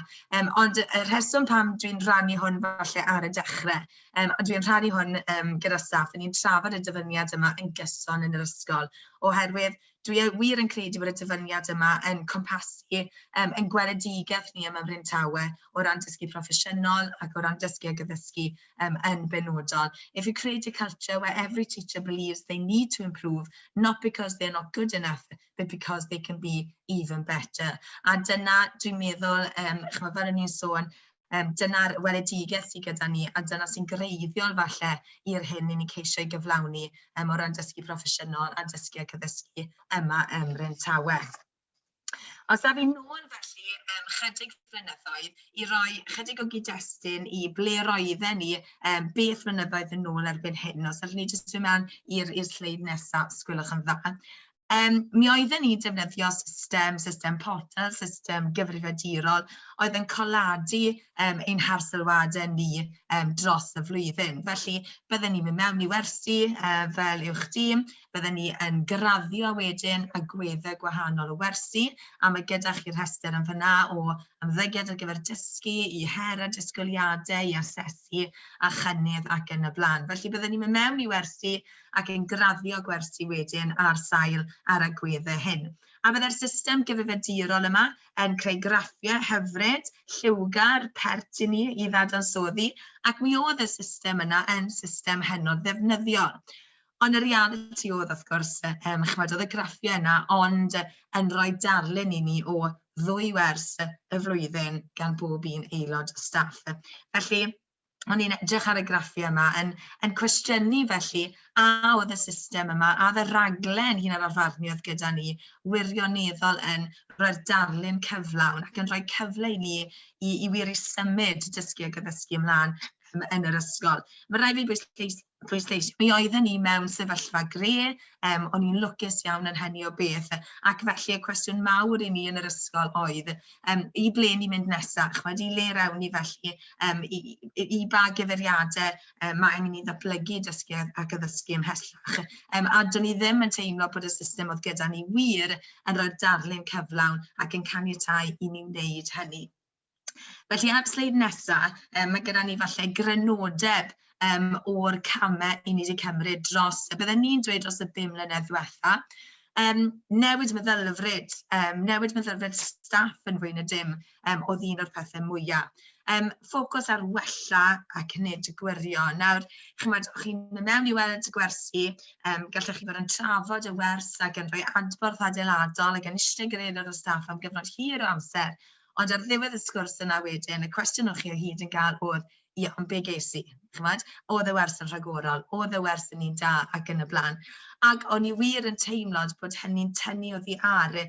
Ond y rheswm pam dwi'n rhannu hwn falle ar y dechrau, a dwi'n rhannu hwn gyda staff, ni'n trafod y dyfyniad yma yn gyson yn yr ysgol, oherwydd dwi wir yn credu bod y dyfyniad yma yn cwmpasu yn gweledigaeth ni yma Bryn Tawe o ran dysgu proffesiynol ac o ran dysgu ag addysgu yn benodol. "If you create a culture where every teacher believes they need to improve, not because they're not good enough, but because they can be even better." A dyna, dwi'n meddwl, chymod, fel o'n i'n sôn, dyna'r weledigaeth sydd gyda ni a dyna sy'n greiddiol falle i'r hyn i ni'n ceisio ei gyflawni o ran dysgu proffesiynol a dysgu ac addysgu yma ym Mryn Tawe. Os af i nôl felly chydig flynyddoedd i roi chydig o gyd-destun i ble roedden ni beth flynyddoedd yn ôl erbyn hyn. Os allwn ni jyst mynd mewn i'r sleid nesaf, os gwelwch yn dda. Mi oedden ni'n defnyddio system, system portal, system gyfrifiadurol, oedd yn coladu ein harsylwadau ni dros y flwyddyn. Felly, bydden ni'n mynd mewn i wersi fel uwch dîm, bydden ni yn graddio wedyn agweddau gwahanol o wersi, a mae gyda chi'r rhestr yn fan'na o ymddygiad ar gyfer dysgu, i her a disgwyliadau, i asesu a chynnydd ac yn y blaen. Felly, bydden ni'n mynd mewn i wersi ac yn graddio gwersi wedyn ar sail yr agweddau hyn. A byddai'r system gyfrifiadurol yma yn creu graffiau hyfryd, lliwgar, pert i ni i ddadansoddi, ac mi oedd y system yna yn system hynod ddefnyddiol. Ond y realiti oedd, wrth gwrs, chimod, oedd y graffiau yna ond yn rhoi darlun i ni o ddwy wers y flwyddyn gan bob un aelod staff. Felly, o'n i'n edrych ar y graffiau yma yn yn cwestiynu felly a oedd y system yma, a oedd y raglen hunan-arfarnu oedd gyda ni wirioneddol yn rhoi'r darlun cyflawn ac yn rhoi cyfle i ni i i wir i symud dysgu ac addysgu ymlaen yn yr ysgol. Mae rhaid fi bwysleis bwysleisio, mi oedden ni mewn sefyllfa gre, o'n i'n lwcus iawn yn hynny o beth, ac felly y cwestiwn mawr i ni yn yr ysgol oedd, i ble ni'n mynd nesaf, chimod, i le rawn ni felly, i ba gyfeiriadau mae angen i ni ddatblygu dysgu ac addysgu ymhellach. A do'n i ddim yn teimlo bod y system oedd gyda ni wir yn rhoi'r darlun cyflawn ac yn caniatáu i ni wneud hynny. Felly ar sleid nesaf, mae gyda ni falle grynodeb o'r camau i ni wedi cymryd dros, y bydden ni'n dweud dros y 5 mlynedd ddiwetha. Newid meddylfryd, newid meddylfryd staff yn fwy na dim oedd un o'r pethau mwyaf. Ffocws ar wella ac nid gwirio. Nawr, chimod, o'ch chi'n mynd mewn i weld y gwersi, gallech chi fod yn trafod y wers ac yn rhoi adborth adeiladol ac yn eistedd gyda aelod o staff am gyfnod hir o amser. Ond ar ddiwedd y sgwrs yna wedyn, y cwestiwn o'ch chi o hyd yn gael oedd, ie, ond be ges i? Chimod? Oedd y wers yn rhagorol, oedd y wers yn un da ac yn y blaen. Ac o'n i wir yn teimlo bod hynny'n tynnu oddi ar y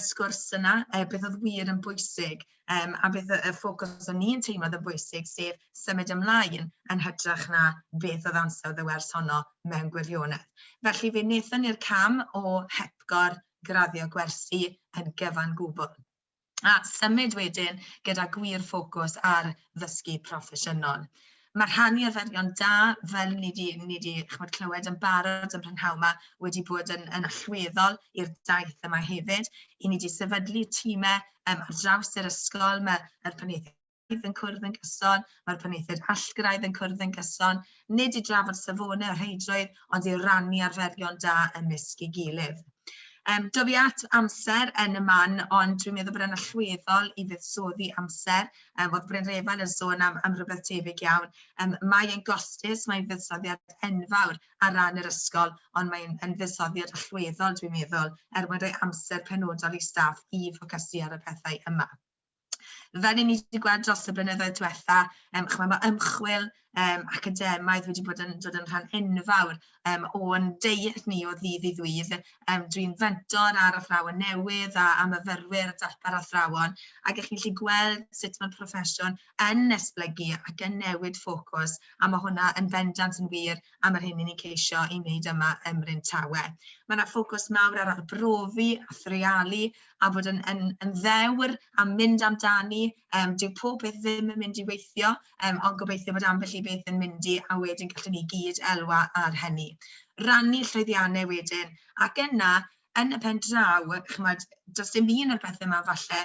sgwrs yna, beth oedd wir yn bwysig, a beth y ffocws o'n i'n teimlo oedd yn bwysig, sef symud ymlaen yn hytrach na beth oedd ansawdd y wers honno mewn gwirionedd. Felly fe wnaethon ni'r cam o hepgor graddio gwersi yn gyfan gwbl. A symud wedyn gyda gwir ffocws ar ddysgu proffesiynol. Mae rhannu arferion da, fel ni 'di ni 'di chimod, clywed yn barod yn prynhawn 'ma, wedi bod yn yn allweddol i'r daith yma hefyd. I ni 'di sefydlu timau ar draws yr ysgol, mae'r penaethiaid yn cwrdd yn gyson, mae'r penaethiaid allgyrraedd yn cwrdd yn gyson, nid i drafod safonau o rheidrwydd, ond i rannu arferion da ymysg ei gilydd. Dof i at amser yn y man, ond dwi'n meddwl bod e'n allweddol i fuddsoddi amser. Oedd Brynrefail yn sôn am, am rhywbeth tebyg iawn. Mae e'n gostus, mae'n fuddsoddiad enfawr ar ran yr ysgol, ond mae'n yn fuddsoddiad allweddol, dwi'n meddwl, er mwyn rhoi amser penodol i staff i ffocysu ar y pethau yma. Fel 'y ni wedi gweld dros y blynyddoedd diwetha, chimod, ma' ymchwil academaidd wedi bod yn dod yn rhan enfawr o'n deiet ni o ddydd i ddydd. Dwi'n fentor ar athrawon newydd a myfyrwyr a darpar athrawon, ac 'y chi'n gallu gweld sut mae'r proffesiwn yn esblygu ac yn newid ffocws, a ma' hwnna yn bendant yn wir am yr hyn 'y ni'n ceisio ei wneud yma ym Mryn Tawe. Ma' 'na ffocws mawr ar arbrofi a threialu a bod yn yn yn ddewr a mynd amdani. Dyw pob peth ddim yn mynd i weithio, ond gobeithio bod ambell i beth yn mynd i, a wedyn gallwn ni gyd elwa ar hynny. Rannu llwyddiannau wedyn, ac yna, yn y pen draw, chimod, does dim un o'r pethau yma falle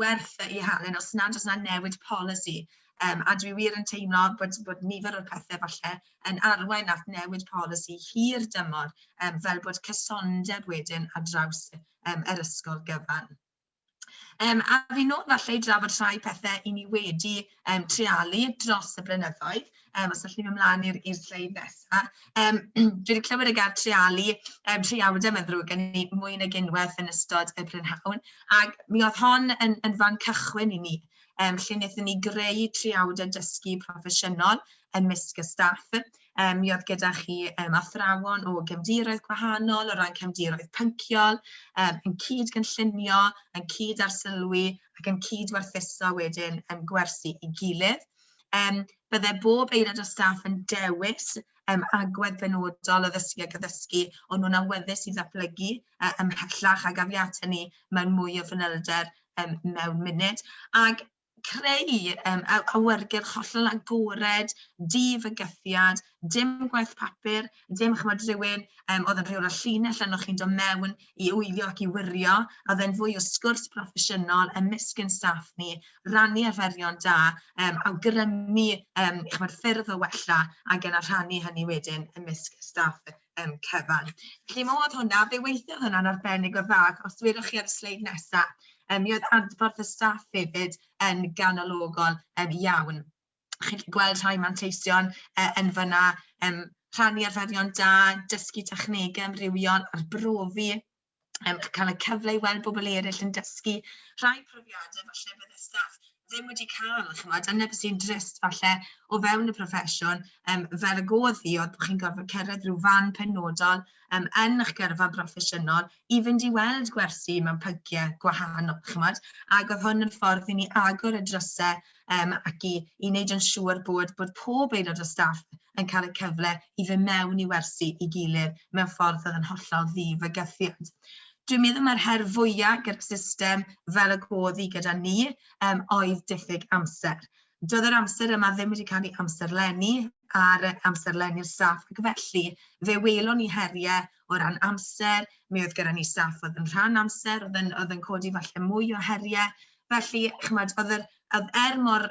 werth eu halen os nad oes 'na newid polisi. A dwi wir yn teimlo bod nifer o'r pethau falle yn arwain at newid polisi hir dymor, fel bod cysondeb wedyn ar draws yr ysgol gyfan. A fi nôl falle i drafod rhai pethau i ni wedi treialu dros y blynyddoedd, os allwn ni fynd ymlaen i'r sleid nesaf. Dwi wedi clywed y gair treialu, triawdau mae'n ddrwg gen i, mwy nag unwaith yn ystod y prynhawn, ac mi oedd hon yn, yn fan cychwyn i ni, lle wnaethon ni greu triawdau dysgu proffesiynol ymysg y staff. Mi oedd gyda chi athrawon o gefndiroedd gwahanol, o ran cefndiroedd pynciol, yn cyd-gynllunio, yn cyd-arsylwi ac yn cyd-werthuso wedyn gwersi ei gilydd. Bydde bob aelod o staff yn dewis agwedd benodol o ddysgu ac addysgu o'n nhw'n awyddus i ddatblygu ymhellach, a gaf i at hynny mewn mwy o fanylder mewn munud. Ac creu awyrgylch hollol agored, di-fygythiad, dim gwaith papur, dim chimod rhywun oedd yn rheola llinell arnoch chi'n dod mewn i wylio ac i wirio, oedd e'n fwy o sgwrs proffesiynol ymysg ein staff ni, rannu arferion da, awgrymu chimod ffyrdd o wella ac yna rhannu hynny wedyn ymysg y staff cyfan. Felly modd hwnna, fe weithiodd hwnna'n arbennig o dda, os welwch chi ar y sleid nesaf, mi oedd adborth y staff hefyd yn ganologol iawn. Chi'n gallu gweld rhai manteision yn fan'na, rhannu arferion da, dysgu technegau amrywiol, arbrofi, cael y cyfle i weld bobl eraill yn dysgu. Rhai profiadau falle bydde staff ddim wedi cael, chimod, dyna beth sy'n drist falle o fewn y proffesiwn, fel y godd hi, oedd bod chi'n gorfod cyrraedd rhyw fan penodol yn eich gyrfa broffesiynol i fynd i weld gwersi mewn pynciau gwahanol, chimod, ac oedd hwn yn ffordd i ni agor y drysau ac i wneud yn siŵr bod pob aelod o staff yn cael y cyfle i fynd mewn i wersi i gilydd mewn ffordd oedd yn hollol ddi-fygythiad. Dwi'n meddwl mae'r her fwyaf gyda'r system fel y godd hi gyda ni oedd diffyg amser. Doedd yr amser yma ddim wedi cael ei amserlennu ar amserlennu'r staff, ac felly fe welon ni heriau o ran amser. Mi oedd gyda ni staff oedd yn rhan amser, oedd yn codi falle mwy o heriau. Felly, chimod, oedd er mor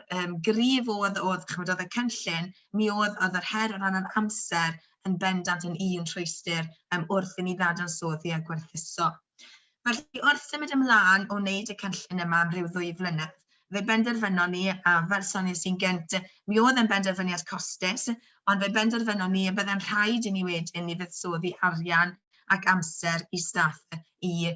gryf oedd, chimod, oedd y cynllun, mi oedd yr her o ran yr amser yn bendant yn un rhwystr wrth i ni ddadansoddi a gwerthuso. Felly, wrth symud ymlaen o wneud y cynllun yma am ryw 2 flynedd, fe benderfynon ni, a fel soniais i'n gynt, mi oedd e'n benderfyniad costus, ond fe benderfynon ni y byddai'n rhaid i ni wedyn i fuddsoddi arian ac amser i staff i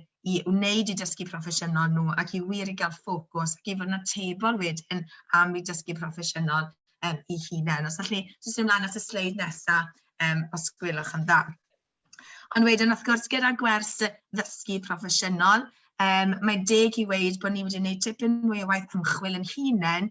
wneud eu dysgu proffesiynol nhw ac i wir i gael ffocws ac i fod yn atebol wedyn am eu dysgu proffesiynol eu hunain. Os allwn ni jyst ymlaen at y sleid nesaf, os gwelwch yn dda. Ond wedyn, wrth gwrs, gyda gwers ddysgu proffesiynol, mae'n deg i weud bod ni wedi gwneud tipyn mwy o waith ymchwil yn hunain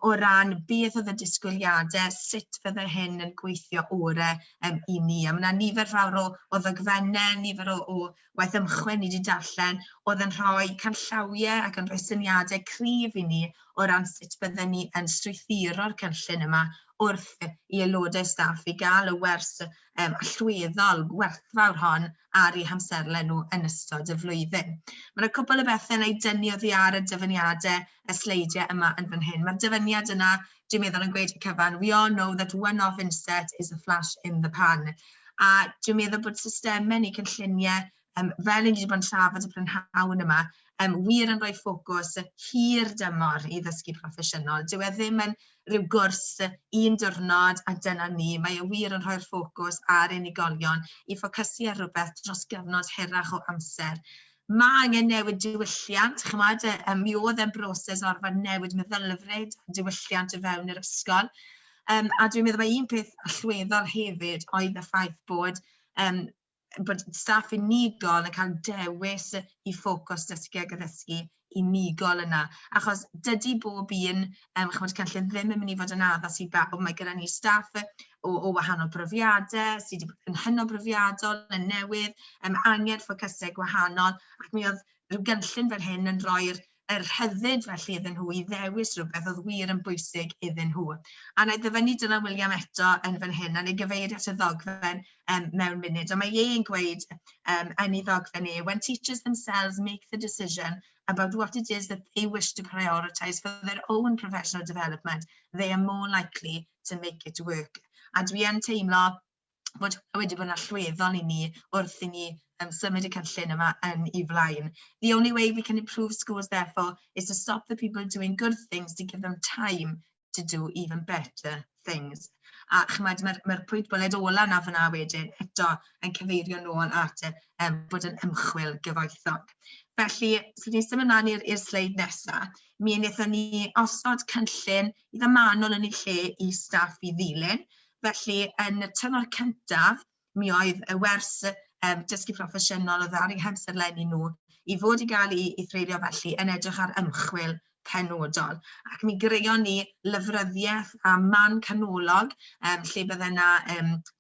o ran beth oedd y disgwyliadau, sut fydde hyn yn gweithio orau i ni. A mae yna nifer fawr o ddogfennau, nifer o waith ymchwil ni wedi darllen, oedd yn rhoi canllawiau ac yn rhoi syniadau cryf i ni o ran sut bydden ni yn strwythuro'r cynllun yma wrth i aelodau staff i gael y wers allweddol werthfawr hon ar eu hamserlen nhw yn ystod y flwyddyn. Mae yna cwpl o bethau wna i dynnu oddi ar y dyfyniadau, y sleidiau yma yn fan hyn. Mae'r dyfyniad yna, dwi'n meddwl, yn gweud y cyfan, "We all know that one-off inset is a flash in the pan." A dwi'n meddwl bod systemau neu cynlluniau, fel ni wedi bod yn trafod y prynhawn yma, wir yn rhoi ffocws hir dymor i ddysgu proffesiynol. Dyw e ddim yn rhyw gwrs un diwrnod a dyna ni. Mae e wir yn rhoi'r ffocws ar unigolion i ffocysu ar rhywbeth dros gyfnod hirach o amser. Mae angen newid diwylliant, chimod, mi oedd e'n broses o orfod newid meddylfryd a diwylliant o fewn yr ysgol. A dwi'n meddwl mai un peth allweddol hefyd oedd y ffaith bod staff unigol yn cael dewis i ffocws dysgu ac addysgu unigol yna. Achos dydy bob un chimod, cynllun ddim yn mynd i fod yn addas i bawb. Mae gyda ni staff o wahanol brofiadau, sydd wedi bod yn hynod brofiadol, yn newydd, angen ffocysau gwahanol, ac mi oedd rhyw gynllun fel hyn yn rhoi'r yr rhyddid felly iddyn nhw i ddewis rhywbeth oedd wir yn bwysig iddyn nhw. A na i ddyfynnu Dylan Wiliam eto yn fan hyn, a na i gyfeirio at y ddogfen mewn munud. Ond mae e'n gweud yn ei ddogfen e, "When teachers themselves make the decision about what it is that they wish to prioritise for their own professional development, they are more likely to make it work." A dwi yn teimlo bod wedi bod yn allweddol i ni wrth i ni symud y cynllun yma yn ei flaen. "The only way we can improve schools, therefore, is to stop the people doing good things to give them time to do even better things." A chimod, mae'r pwynt bwled ola na fyna wedyn eto yn cyfeirio nôl at bod yn ymchwil gyfoethog. Felly, so ni'n symud ymlaen i'r sleid nesaf. Mi wnaethon ni osod cynllun eitha manwl yn ei lle i staff i ddilyn. Felly, yn y tymor cyntaf, mi oedd y wers dysgu proffesiynol oedd ar eu hamserlenni nhw i fod i gael ei threulio felly yn edrych ar ymchwil. penodol. Ac mi greuon ni lyfryddiaeth a man canolog lle bydde yna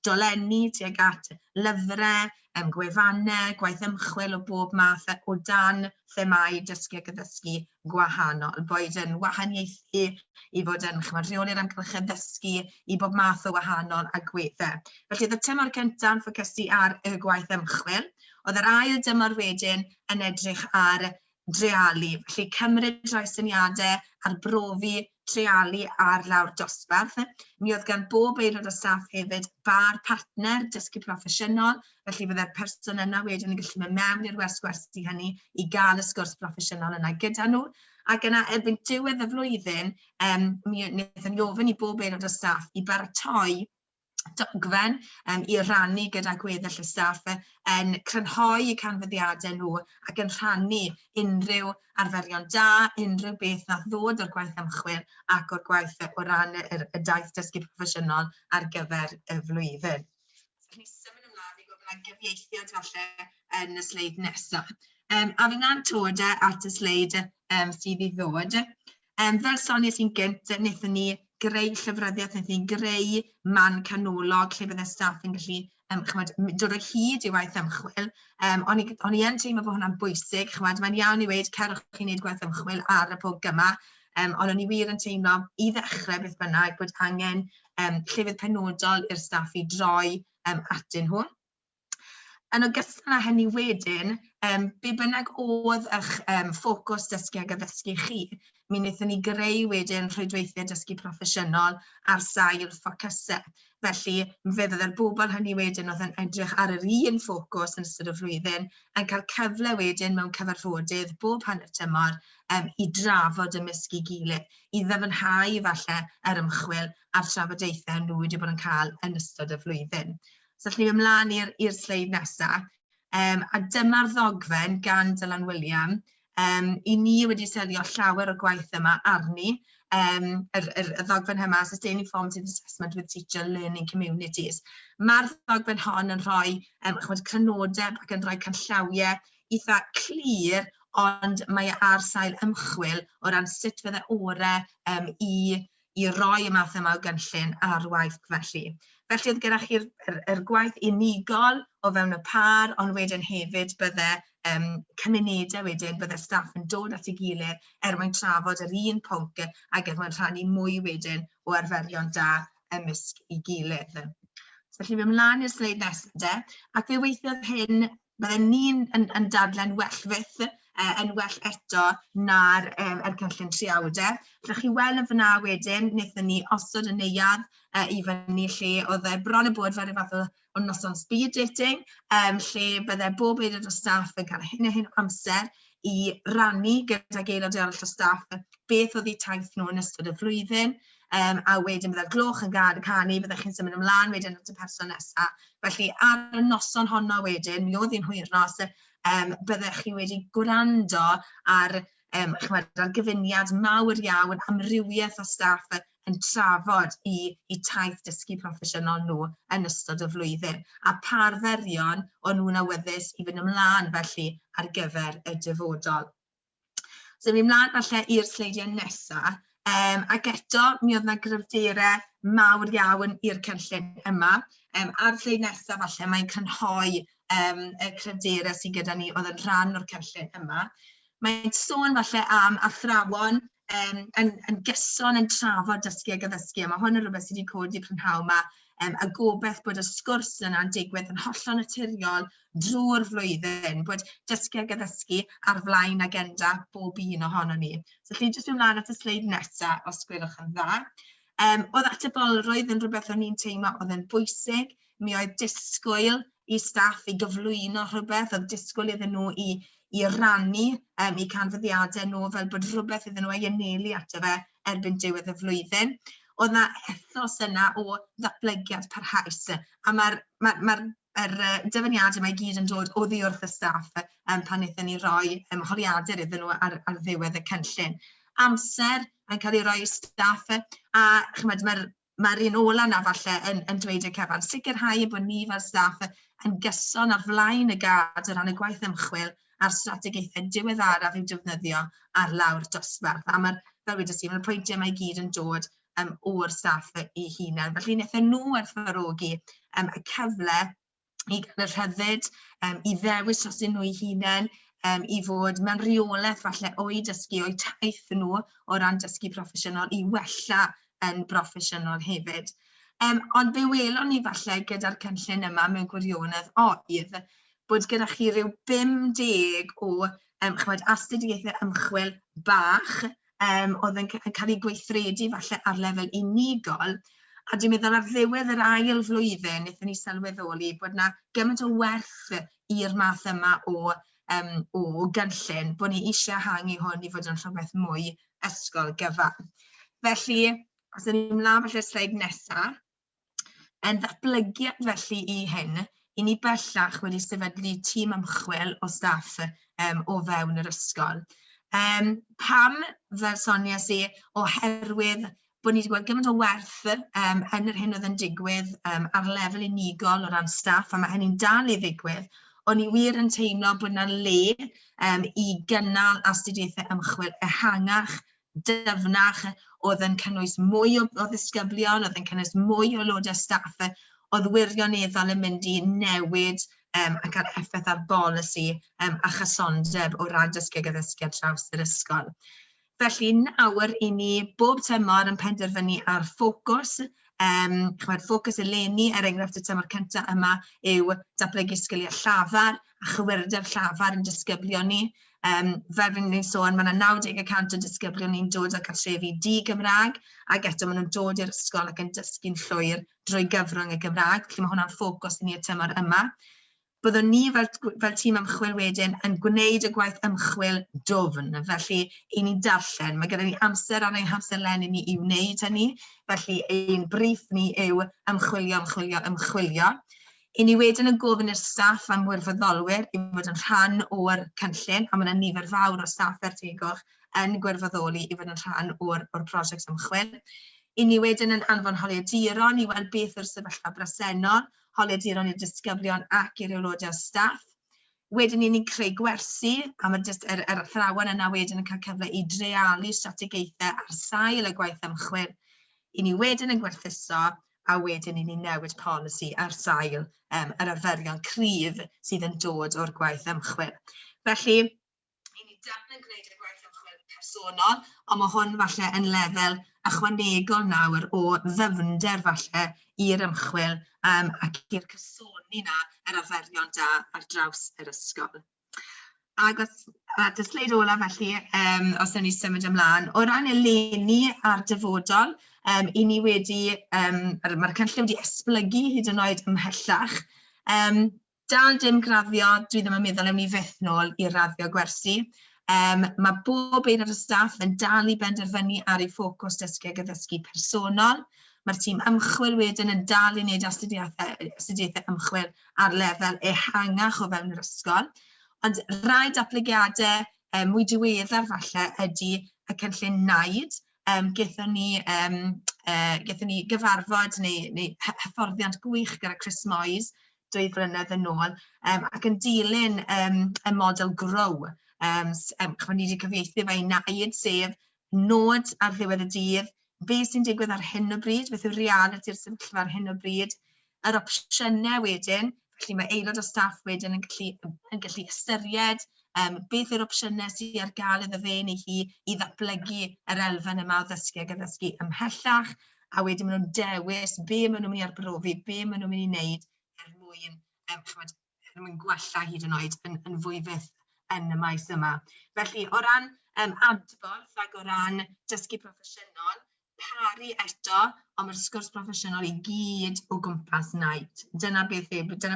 dolenni tuag at lyfrau, gwefannau, gwaith ymchwil o bob math o dan themâu dysgu ac addysgu gwahanol, boed yn wahaniaethu, i fod yn chimod, rheoli'r amgylchedd ddysgu, i bob math o wahanol agweddau. Felly oedd y tymor cyntaf yn ffocysu ar y gwaith ymchwil, oedd yr ail dymor wedyn yn edrych ar dreialu, felly cymryd rhai syniadau, arbrofi, treialu ar lawr dosbarth. Mi oedd gan bob aelod o staff hefyd bar partner dysgu proffesiynol, felly fydde'r person yna wedyn yn gallu mynd mewn i'r wers gwersi hynny i gael y sgwrs broffesiynol yna gyda nhw. Ac yna erbyn diwedd y flwyddyn, mi wnaethon ni ofyn i bob aelod o staff i baratoi dogfen i rannu gyda gweddill y staff yn crynhoi eu canfyddiadau nhw ac yn rhannu unrhyw arferion da, unrhyw beth nath ddod o'r gwaith ymchwil ac o'r gwaith o ran y daith dysgu proffesiynol ar gyfer y flwyddyn. So, ni symud ymlaen, fi'n gwybod bod yna gyfieithiad falle yn y sleid nesaf. A fi'n dod at y sleid sydd i ddod. Fel soniais i'n gynt, wnaethon ni greu llyfryddiaeth, wnaethon ni greu man canolog lle bydde staff yn gallu chimod, dod o hyd i waith ymchwil. O'n i yn teimlo bod hwnna'n bwysig, chimod, mae'n iawn i weud cerwch chi wneud gwaith ymchwil ar y pwnc yma, ond o'n i wir yn teimlo i ddechrau beth bynnag bod angen llefydd penodol i'r staff i droi atyn nhw. Yn ogystal â hynny wedyn, be bynnag oedd eich ffocws dysgu ac addysgu chi, mi wnaethon ni greu wedyn rhwydweithiau dysgu proffesiynol ar sail ffocysau. Felly, fe fydde'r bobl hynny wedyn oedd yn edrych ar yr un ffocws yn ystod y flwyddyn yn cael cyfle wedyn mewn cyfarfodydd bob hanner tymor i drafod ymysg ei gilydd, i ddyfnhau falle yr ymchwil a'r trafodaethau nhw wedi bod yn cael yn ystod y flwyddyn. So allwn ni fynd ymlaen i'r sleid nesaf. A dyma'r ddogfen gan Dylan William. I ni wedi selio llawer o'r gwaith yma arni. Y ddogfen yma, Sustaining Formative Assessment with Teacher Learning Communities. Mae'r ddogfen hon yn rhoi chimod, crynodeb ac yn rhoi canllawiau eitha clir, ond mae e ar sail ymchwil o ran sut fydde orau i roi y math yma o gynllun ar waith felly. Felly oedd gyda chi'r yr gwaith unigol o fewn y pâr, ond wedyn hefyd bydde cymunedau wedyn, bydde staff yn dod at ei gilydd er mwyn trafod yr un pwnc ac er mwyn rhannu mwy wedyn o arferion da ymysg ei gilydd. So, felly, fi ymlaen i'r sleid nesaf de, ac fe weithiodd hyn, bydden ni'n yn dadle'n well fyth, yn well eto na'r yr cynllun triawdau. Allwch chi weld yn fyna wedyn, wnaethon ni osod y neuadd i fyny lle oedd e bron y bod fel rhyw fath o noson speed dating, lle bydde bob aelod o staff yn cael hyn a hyn o amser i rannu gydag aelod arall o staff beth oedd eu taith nhw yn ystod y flwyddyn, a wedyn bydde'r gloch yn canu, byddech chi'n symud ymlaen wedyn at y person nesaf. Felly ar y noson honno wedyn, mi oedd hi'n hwyrnos, byddech chi wedi gwrando ar, chimod, ar gyfuniad mawr iawn, amrywiaeth o staff yn trafod i taith dysgu proffesiynol nhw yn ystod y flwyddyn, a pa arferion o'n nhw'n awyddus i fynd ymlaen felly ar gyfer y dyfodol. So mi ymlaen falle i'r sleidiau nesaf, ac eto mi oedd yna gryfderau mawr iawn i'r cynllun yma. Ar y sleid nesaf falle mae'n crynhoi y cryfderau sydd gyda ni oedd yn rhan o'r cynllun yma. Mae'n sôn falle am athrawon yn gyson yn trafod dysgu ac addysgu, a mae hwn yn rhywbeth sydd wedi codi prynhawn yma, a gobeith bod y sgwrs yna'n digwydd yn hollol naturiol drwy'r flwyddyn, bod dysgu ac addysgu ar flaen agenda bob un ohonon ni. So, allwn ni jyst ymlaen at y sleid nesaf, os gwelwch yn dda. Oedd atebolrwydd yn rhywbeth o'n i'n teimlo oedd yn bwysig. Mi oedd disgwyl i staff i gyflwyno rhywbeth, oedd disgwyl iddyn nhw i rannu eu canfyddiadau nhw fel bod rhywbeth iddyn nhw ei anelu ato fe erbyn diwedd y flwyddyn. Oedd 'na ethos yna o ddatblygiad parhaus, a mae'r dyfyniadau yma i gyd yn dod oddi wrth y staff pan wnaethon ni roi ymholiadur iddyn nhw ar ddiwedd y cynllun. Amser yn cael ei roi i staff, a chimod, mae'r un ola 'na falle yn dweud y cyfan. Sicrhau bod ni fel staff yn gyson ar flaen y gad o ran y gwaith ymchwil a'r strategaethau diweddaraf i'w defnyddio ar lawr dosbarth. A mae'r, fel wedes i, mae'r pwyntiau yma i gyd yn dod o'r staff eu hunain. Felly wnaethon nhw werthfawrogi y cyfle i gael y rhyddid, i ddewis drostyn nhw eu hunain, i fod mewn reolaeth falle o'u dysgu, o'u taith nhw o ran dysgu proffesiynol, i wella yn broffesiynol hefyd. Ond fe welon ni falle gyda'r cynllun yma mewn gwirionedd oedd bod gyda chi ryw 50 o chimod, astudiaethau ymchwil bach oedd yn cael eu gweithredu falle ar lefel unigol, a dwi'n meddwl ar ddiwedd yr ail flwyddyn wnaethon ni sylweddoli bod 'na gymaint o werth i'r math yma o gynllun bod ni eisiau ehangu hwn i fod yn rhywbeth mwy ysgol gyfan. Felly, os ydyn ni'n ymlaen felly'r sleid nesaf, yn ddatblygiad felly i hyn, i ni bellach wedi sefydlu tîm ymchwil o staff o fewn yr ysgol. Pam, fel soniais i, oherwydd bod ni wedi gweld gymaint o werth yn yr hyn oedd yn digwydd ar lefel unigol o ran staff, a mae hynny'n dal i ddigwydd, o'n i wir yn teimlo bod 'na le i gynnal astudiaethau ymchwil ehangach, dyfnach, oedd yn cynnwys mwy o ddisgyblion, oedd yn cynnwys mwy o aelodau staff, oedd wirioneddol yn mynd i newid a cael effaith ar bolisi a chysondeb o ran dysgu ag addysgu ar draws yr ysgol. Felly nawr i ni bob tymor yn penderfynu ar ffocws, chimod, ffocws eleni, er enghraifft y tymor cyntaf yma, yw datblygu sgiliau llafar a chywirdeb llafar yn disgyblion ni. Fel fi'n ni'n sôn, mae yna 90% o disgyblion ni'n dod o cartrefi di-Gymraeg, ac eto maen nhw'n dod i'r ysgol ac yn dysgu'n llwyr drwy gyfrwng y Gymraeg, felly mae hwnna'n ffocws i ni y tymor yma. Byddwn ni fel tîm ymchwil wedyn yn gwneud y gwaith ymchwil dwfn, felly i ni'n darllen, mae gyda ni amser ar ein hamserlenni ni i wneud hynny, felly ein briff ni yw ymchwilio, ymchwilio, ymchwilio. I ni wedyn yn gofyn i'r staff am wirfoddolwyr i fod yn rhan o'r cynllun, a mae yna nifer fawr o staff er tegwch yn gwirfoddoli i fod yn rhan o'r prosiect ymchwil. I ni wedyn yn anfon holiaduron i weld beth yw'r sefyllfa bresennol, holiaduron i'r disgyblion ac i'r aelodau o staff. Wedyn ni'n creu gwersi, a mae'r jyst yr athrawon yna wedyn yn cael cyfle i dreialu strategaethau ar sail y gwaith ymchwil. I ni wedyn yn gwerthuso, a wedyn i ni newid polisi ar sail yr arferion cryf sydd yn dod o'r gwaith ymchwil. Felly, i ni dal yn gwneud y gwaith ymchwil personol, ond mae hwn falle yn lefel ychwanegol nawr o ddyfnder falle i'r ymchwil ac i'r cysoni 'na yr arferion da ar draws yr ysgol. Ac os, at y sleid ola felly, os ewn ni symud ymlaen, o ran eleni a'r dyfodol, i ni wedi, mae'r cynllun wedi esblygu hyd yn oed ymhellach. Dal dim graddio, dwi ddim yn meddwl ewn ni fyth nôl i raddio gwersi. Mae bob un o'r staff yn dal i benderfynu ar ei ffocws dysgu ag addysgu personol. Mae'r tîm ymchwil wedyn yn dal i wneud astudiaethau ymchwil ar lefel ehangach o fewn yr ysgol. Ond rai datblygiadau mwy diweddar falle ydy y cynllun Naid. Gaethon ni gyfarfod neu hyfforddiant gwych gyda Chris Moyes 2 flynedd yn ôl, ac yn dilyn y model GROW, chimod, ni wedi cyfieithu fe i Naid, sef nod ar ddiwedd y dydd, beth sy'n digwydd ar hyn o bryd, beth yw realiti'r sefyllfa ar hyn o bryd, yr opsiynau wedyn, felly mae aelod o staff wedyn yn gallu ystyried beth yw'r opsiynau sydd ar gael iddo fe neu hi i ddatblygu yr elfen yma o ddysgu ac addysgu ymhellach, a wedyn maen nhw'n dewis be maen nhw'n mynd i arbrofi, be maen nhw'n mynd i wneud er mwyn, chimod, er mwyn gwella hyd yn oed yn fwy fyth yn y maes yma. Felly, o ran adborth ac o ran dysgu proffesiynol, paru eto, ond mae'r sgwrs proffesiynol i gyd o gwmpas Naid. Dyna beth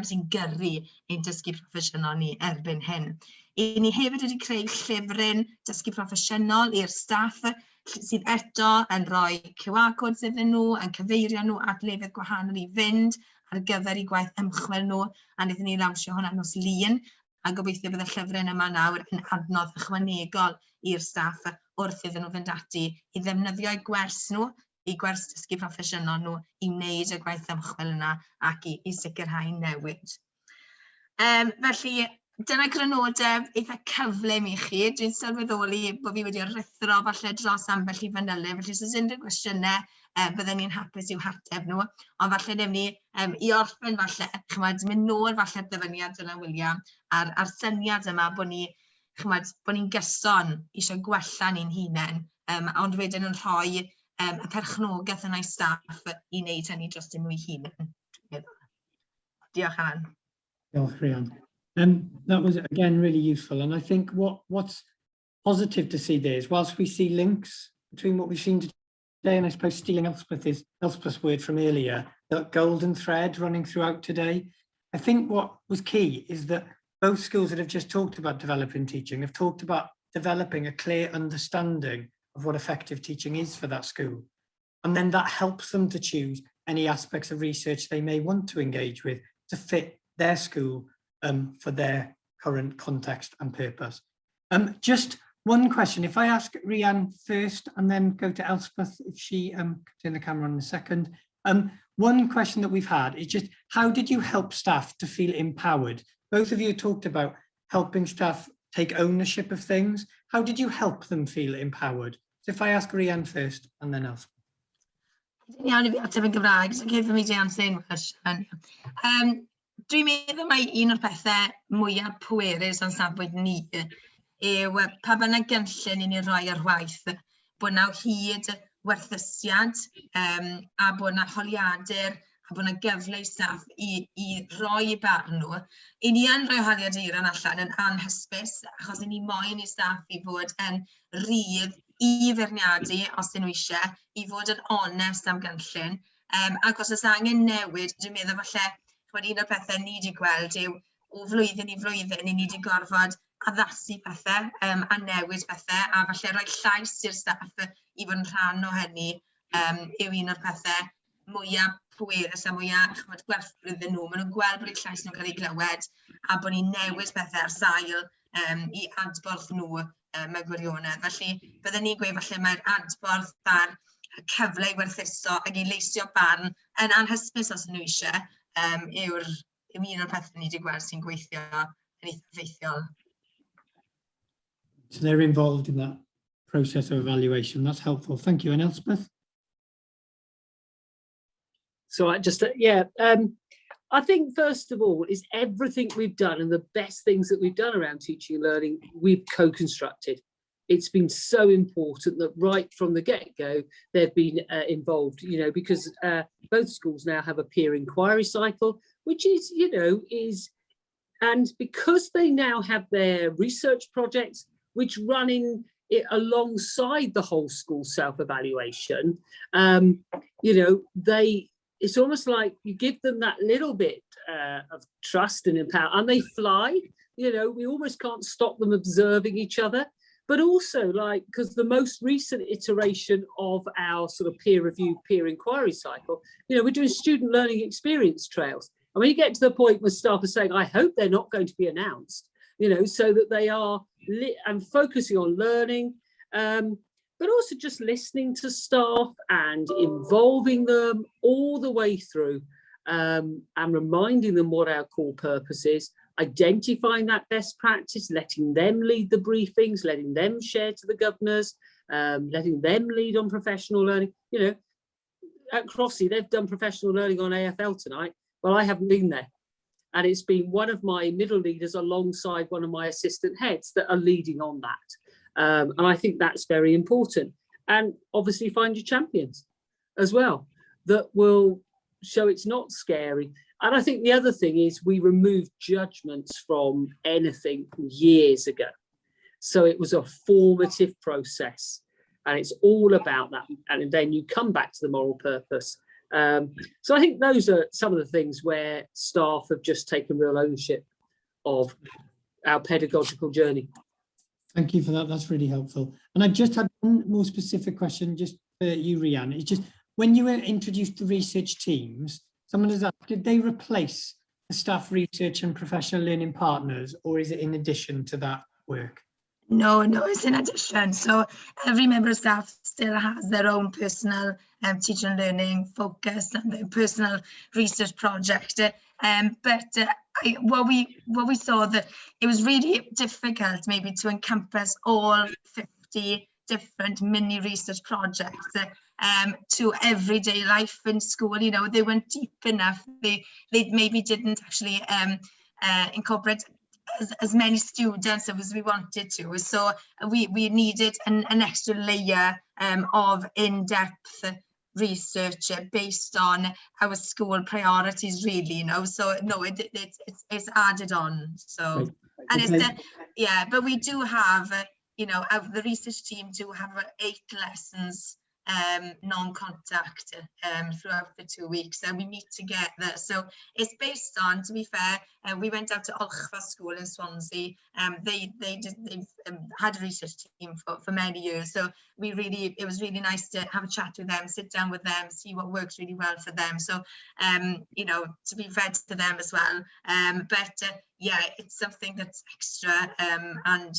sy'n gyrru ein dysgu proffesiynol ni erbyn hyn. I ni hefyd wedi creu llyfryn dysgu proffesiynol i'r staff sydd eto yn rhoi QR codes iddyn nhw, yn cyfeirio nhw at lefydd gwahanol i fynd ar gyfer eu gwaith ymchwil nhw, a wnaethon ni lawnsio hwnna nos Lun, a gobeithio bydd y llyfryn yma nawr yn adnodd ychwanegol i'r staff wrth iddyn nhw fynd ati i ddefnyddio eu gwers nhw, eu gwers dysgu proffesiynol nhw, i wneud y gwaith ymchwil yna ac i sicrhau newid. Felly, Dyna grynodeb eitha cyflym i chi. Dwi'n sylweddoli bod fi wedi rhuthro falle dros ambell i fanyleb, felly os oes unrhyw gwestiynau, bydden ni'n hapus i'w hateb nhw. Ond falle newn ni i orffen falle, chimod, mynd nôl falle'r dyfyniad Dylan William a'r syniad yma bod ni, chimod, bod ni'n gyson eisiau gwella ni'n hunain, ond wedyn yn rhoi y perchnogaeth yna i staff i wneud hynny dros nhw eu hunain. Diolch, Alan. Diolch, Rhian. That was, again, really useful. And I think what's positive to see there is, whilst we see links between what we've seen today, and I suppose stealing Elspeth's word from earlier, that golden thread running throughout today, I think what was key is that both schools that have just talked about developing teaching have talked about developing a clear understanding of what effective teaching is for that school. And then that helps them to choose any aspects of research they may want to engage with to fit their school for their current context and purpose. Just one question, if I ask Rhian first and then go to Elspeth if she can turn the camera on in a second. One question that we've had is just, how did you help staff to feel empowered? Both of you talked about helping staff take ownership of things. How did you help them feel empowered? So if I ask Rhian first and then Elspeth. Iawn i fi ateb yn Gymraeg, so okay for me to answer in Welsh. Dwi'n meddwl mai un o'r pethau mwyaf pwerus o'n safbwynt ni yw pa bynnag gynllun i ni roi ar waith, bod 'na o hyd werthusiad a bod 'na holiadur a bod 'na gyfle i staff i roi eu barn nhw. I ni yn rhoi holiaduron allan yn anhysbys, achos i ni moyn i staff i fod yn rhydd i feirniadu os 'dyn nhw eisiau, i fod yn onest am gynllun. Ac os oes angen newid, dwi'n meddwl falle, chimod, un o'r pethau ni wedi gweld yw o flwyddyn i flwyddyn, i ni wedi gorfod addasu pethau a newid pethau, a falle rhoi llais i'r staff i fod yn rhan o hynny yw un o'r pethau mwyaf pwerus a mwyaf, chimod, gwerthfawr iddyn nhw. Maen nhw'n gweld bod eu llais nhw'n cael ei glywed a bod ni'n newid pethau ar sail i adborth nhw mewn gwirionedd. Felly byddwn ni'n gweud falle mae'r adborth a'r cyfle i werthuso ac i leisio barn yn anhysbys os nhw eisiau yw un o'r pethau ni wedi gweld sy'n gweithio yn eitha effeithiol. So they're involved in that process of evaluation. That's helpful. Thank you. And Elspeth? So I just, yeah, I think first of all is everything we've done and the best things that we've done around teaching and learning, we've co-constructed. It's been so important that right from the get-go, they've been involved, because both schools now have a peer inquiry cycle, which is, you know, is, and because they now have their research projects, which run in it alongside the whole school self-evaluation, it's almost like you give them that little bit of trust and empower, and they fly. We almost can't stop them observing each other. But also, because the most recent iteration of our sort of peer review, peer inquiry cycle, we're doing student learning experience trails. And when you get to the point where staff are saying, I hope they're not going to be announced, so that they are and focusing on learning, but also just listening to staff and involving them all the way through, and reminding them what our core purpose is, identifying that best practice, letting them lead the briefings, letting them share to the governors, letting them lead on professional learning. At Crossey, they've done professional learning on AFL tonight. Well, I haven't been there. And it's been one of my middle leaders alongside one of my assistant heads that are leading on that. And I think that's very important. And obviously find your champions as well, that will show it's not scary. And I think the other thing is we removed judgments from anything years ago. So it was a formative process, and it's all about that. And then you come back to the moral purpose. So I think those are some of the things where staff have just taken real ownership of our pedagogical journey. Thank you for that. That's really helpful. And I just had one more specific question just for you, Rhian. It's just when you introduced the research teams, someone has asked, did they replace the staff research and professional learning partners, or is it in addition to that work? No, it's in addition. So every member of staff still has their own personal teaching and learning focus and their personal research project. But what we saw, that it was really difficult maybe to encompass all 50 different mini research projects to everyday life in school. They weren't deep enough. They maybe didn't actually incorporate as many students as we wanted to. So we needed an extra layer of in-depth research based on our school priorities, really. So no, it's added on. So, and it's, yeah, but we do have, the research team do have eight lessons non-contact throughout the 2 weeks, and we meet together. So it's based on, to be fair, we went out to Olchfa School in Swansea. They've had a research team for many years. So it was really nice to have a chat with them, sit down with them, see what works really well for them. So, to be fair to them as well. But yeah, it's something that's extra and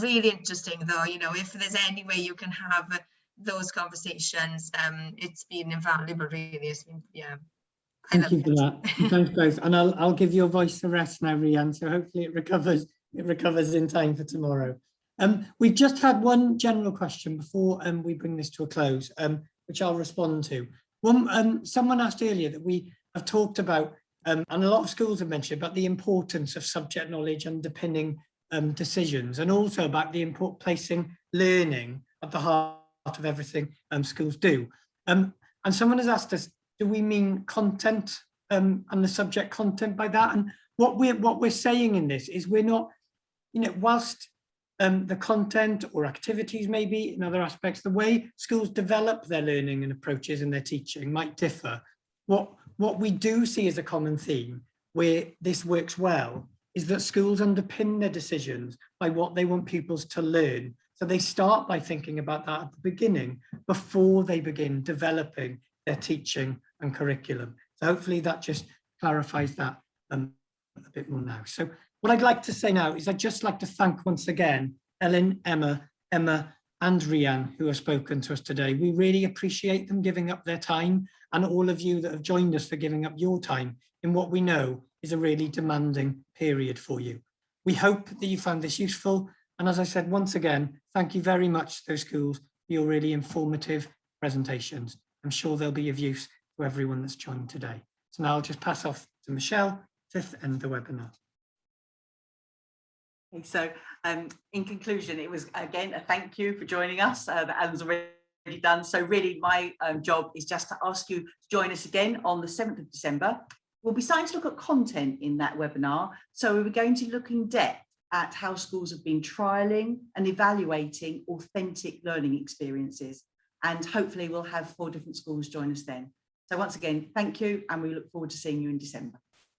really interesting though, if there's any way you can have those conversations, it's been invaluable, really. It's been, yeah. I Thank you love for it. That. Thanks both. And I'll give your voice a rest now, Rhian. So hopefully it recovers in time for tomorrow. We've just had one general question before we bring this to a close, which I'll respond to. Someone asked earlier that we have talked about, and a lot of schools have mentioned about the importance of subject knowledge underpinning decisions, and also about the import placing learning at the heart of everything schools do. And someone has asked us, do we mean content and the subject content by that? And what we're saying in this is we're not, whilst the content or activities maybe in other aspects, the way schools develop their learning and approaches in their teaching might differ. What we do see as a common theme where this works well is that schools underpin their decisions by what they want pupils to learn. So they start by thinking about that at the beginning before they begin developing their teaching and curriculum. So hopefully that just clarifies that a bit more now. So what I'd like to say now is I'd just like to thank once again, Ellen, Emma and Rhian, who have spoken to us today. We really appreciate them giving up their time, and all of you that have joined us for giving up your time in what we know is a really demanding period for you. We hope that you found this useful. And as I said, once again, thank you very much to those schools for your really informative presentations. I'm sure they'll be of use to everyone that's joined today. So now I'll just pass off to Michelle to end the webinar. Okay, so in conclusion, it was again a thank you for joining us that Alan's already done. So really my job is just to ask you to join us again on the 7th of December. We'll be starting to look at content in that webinar. So we're going to look in depth at how schools have been trialling and evaluating authentic learning experiences. And hopefully we'll have 4 different schools join us then. So once again, thank you, and we look forward to seeing you in December.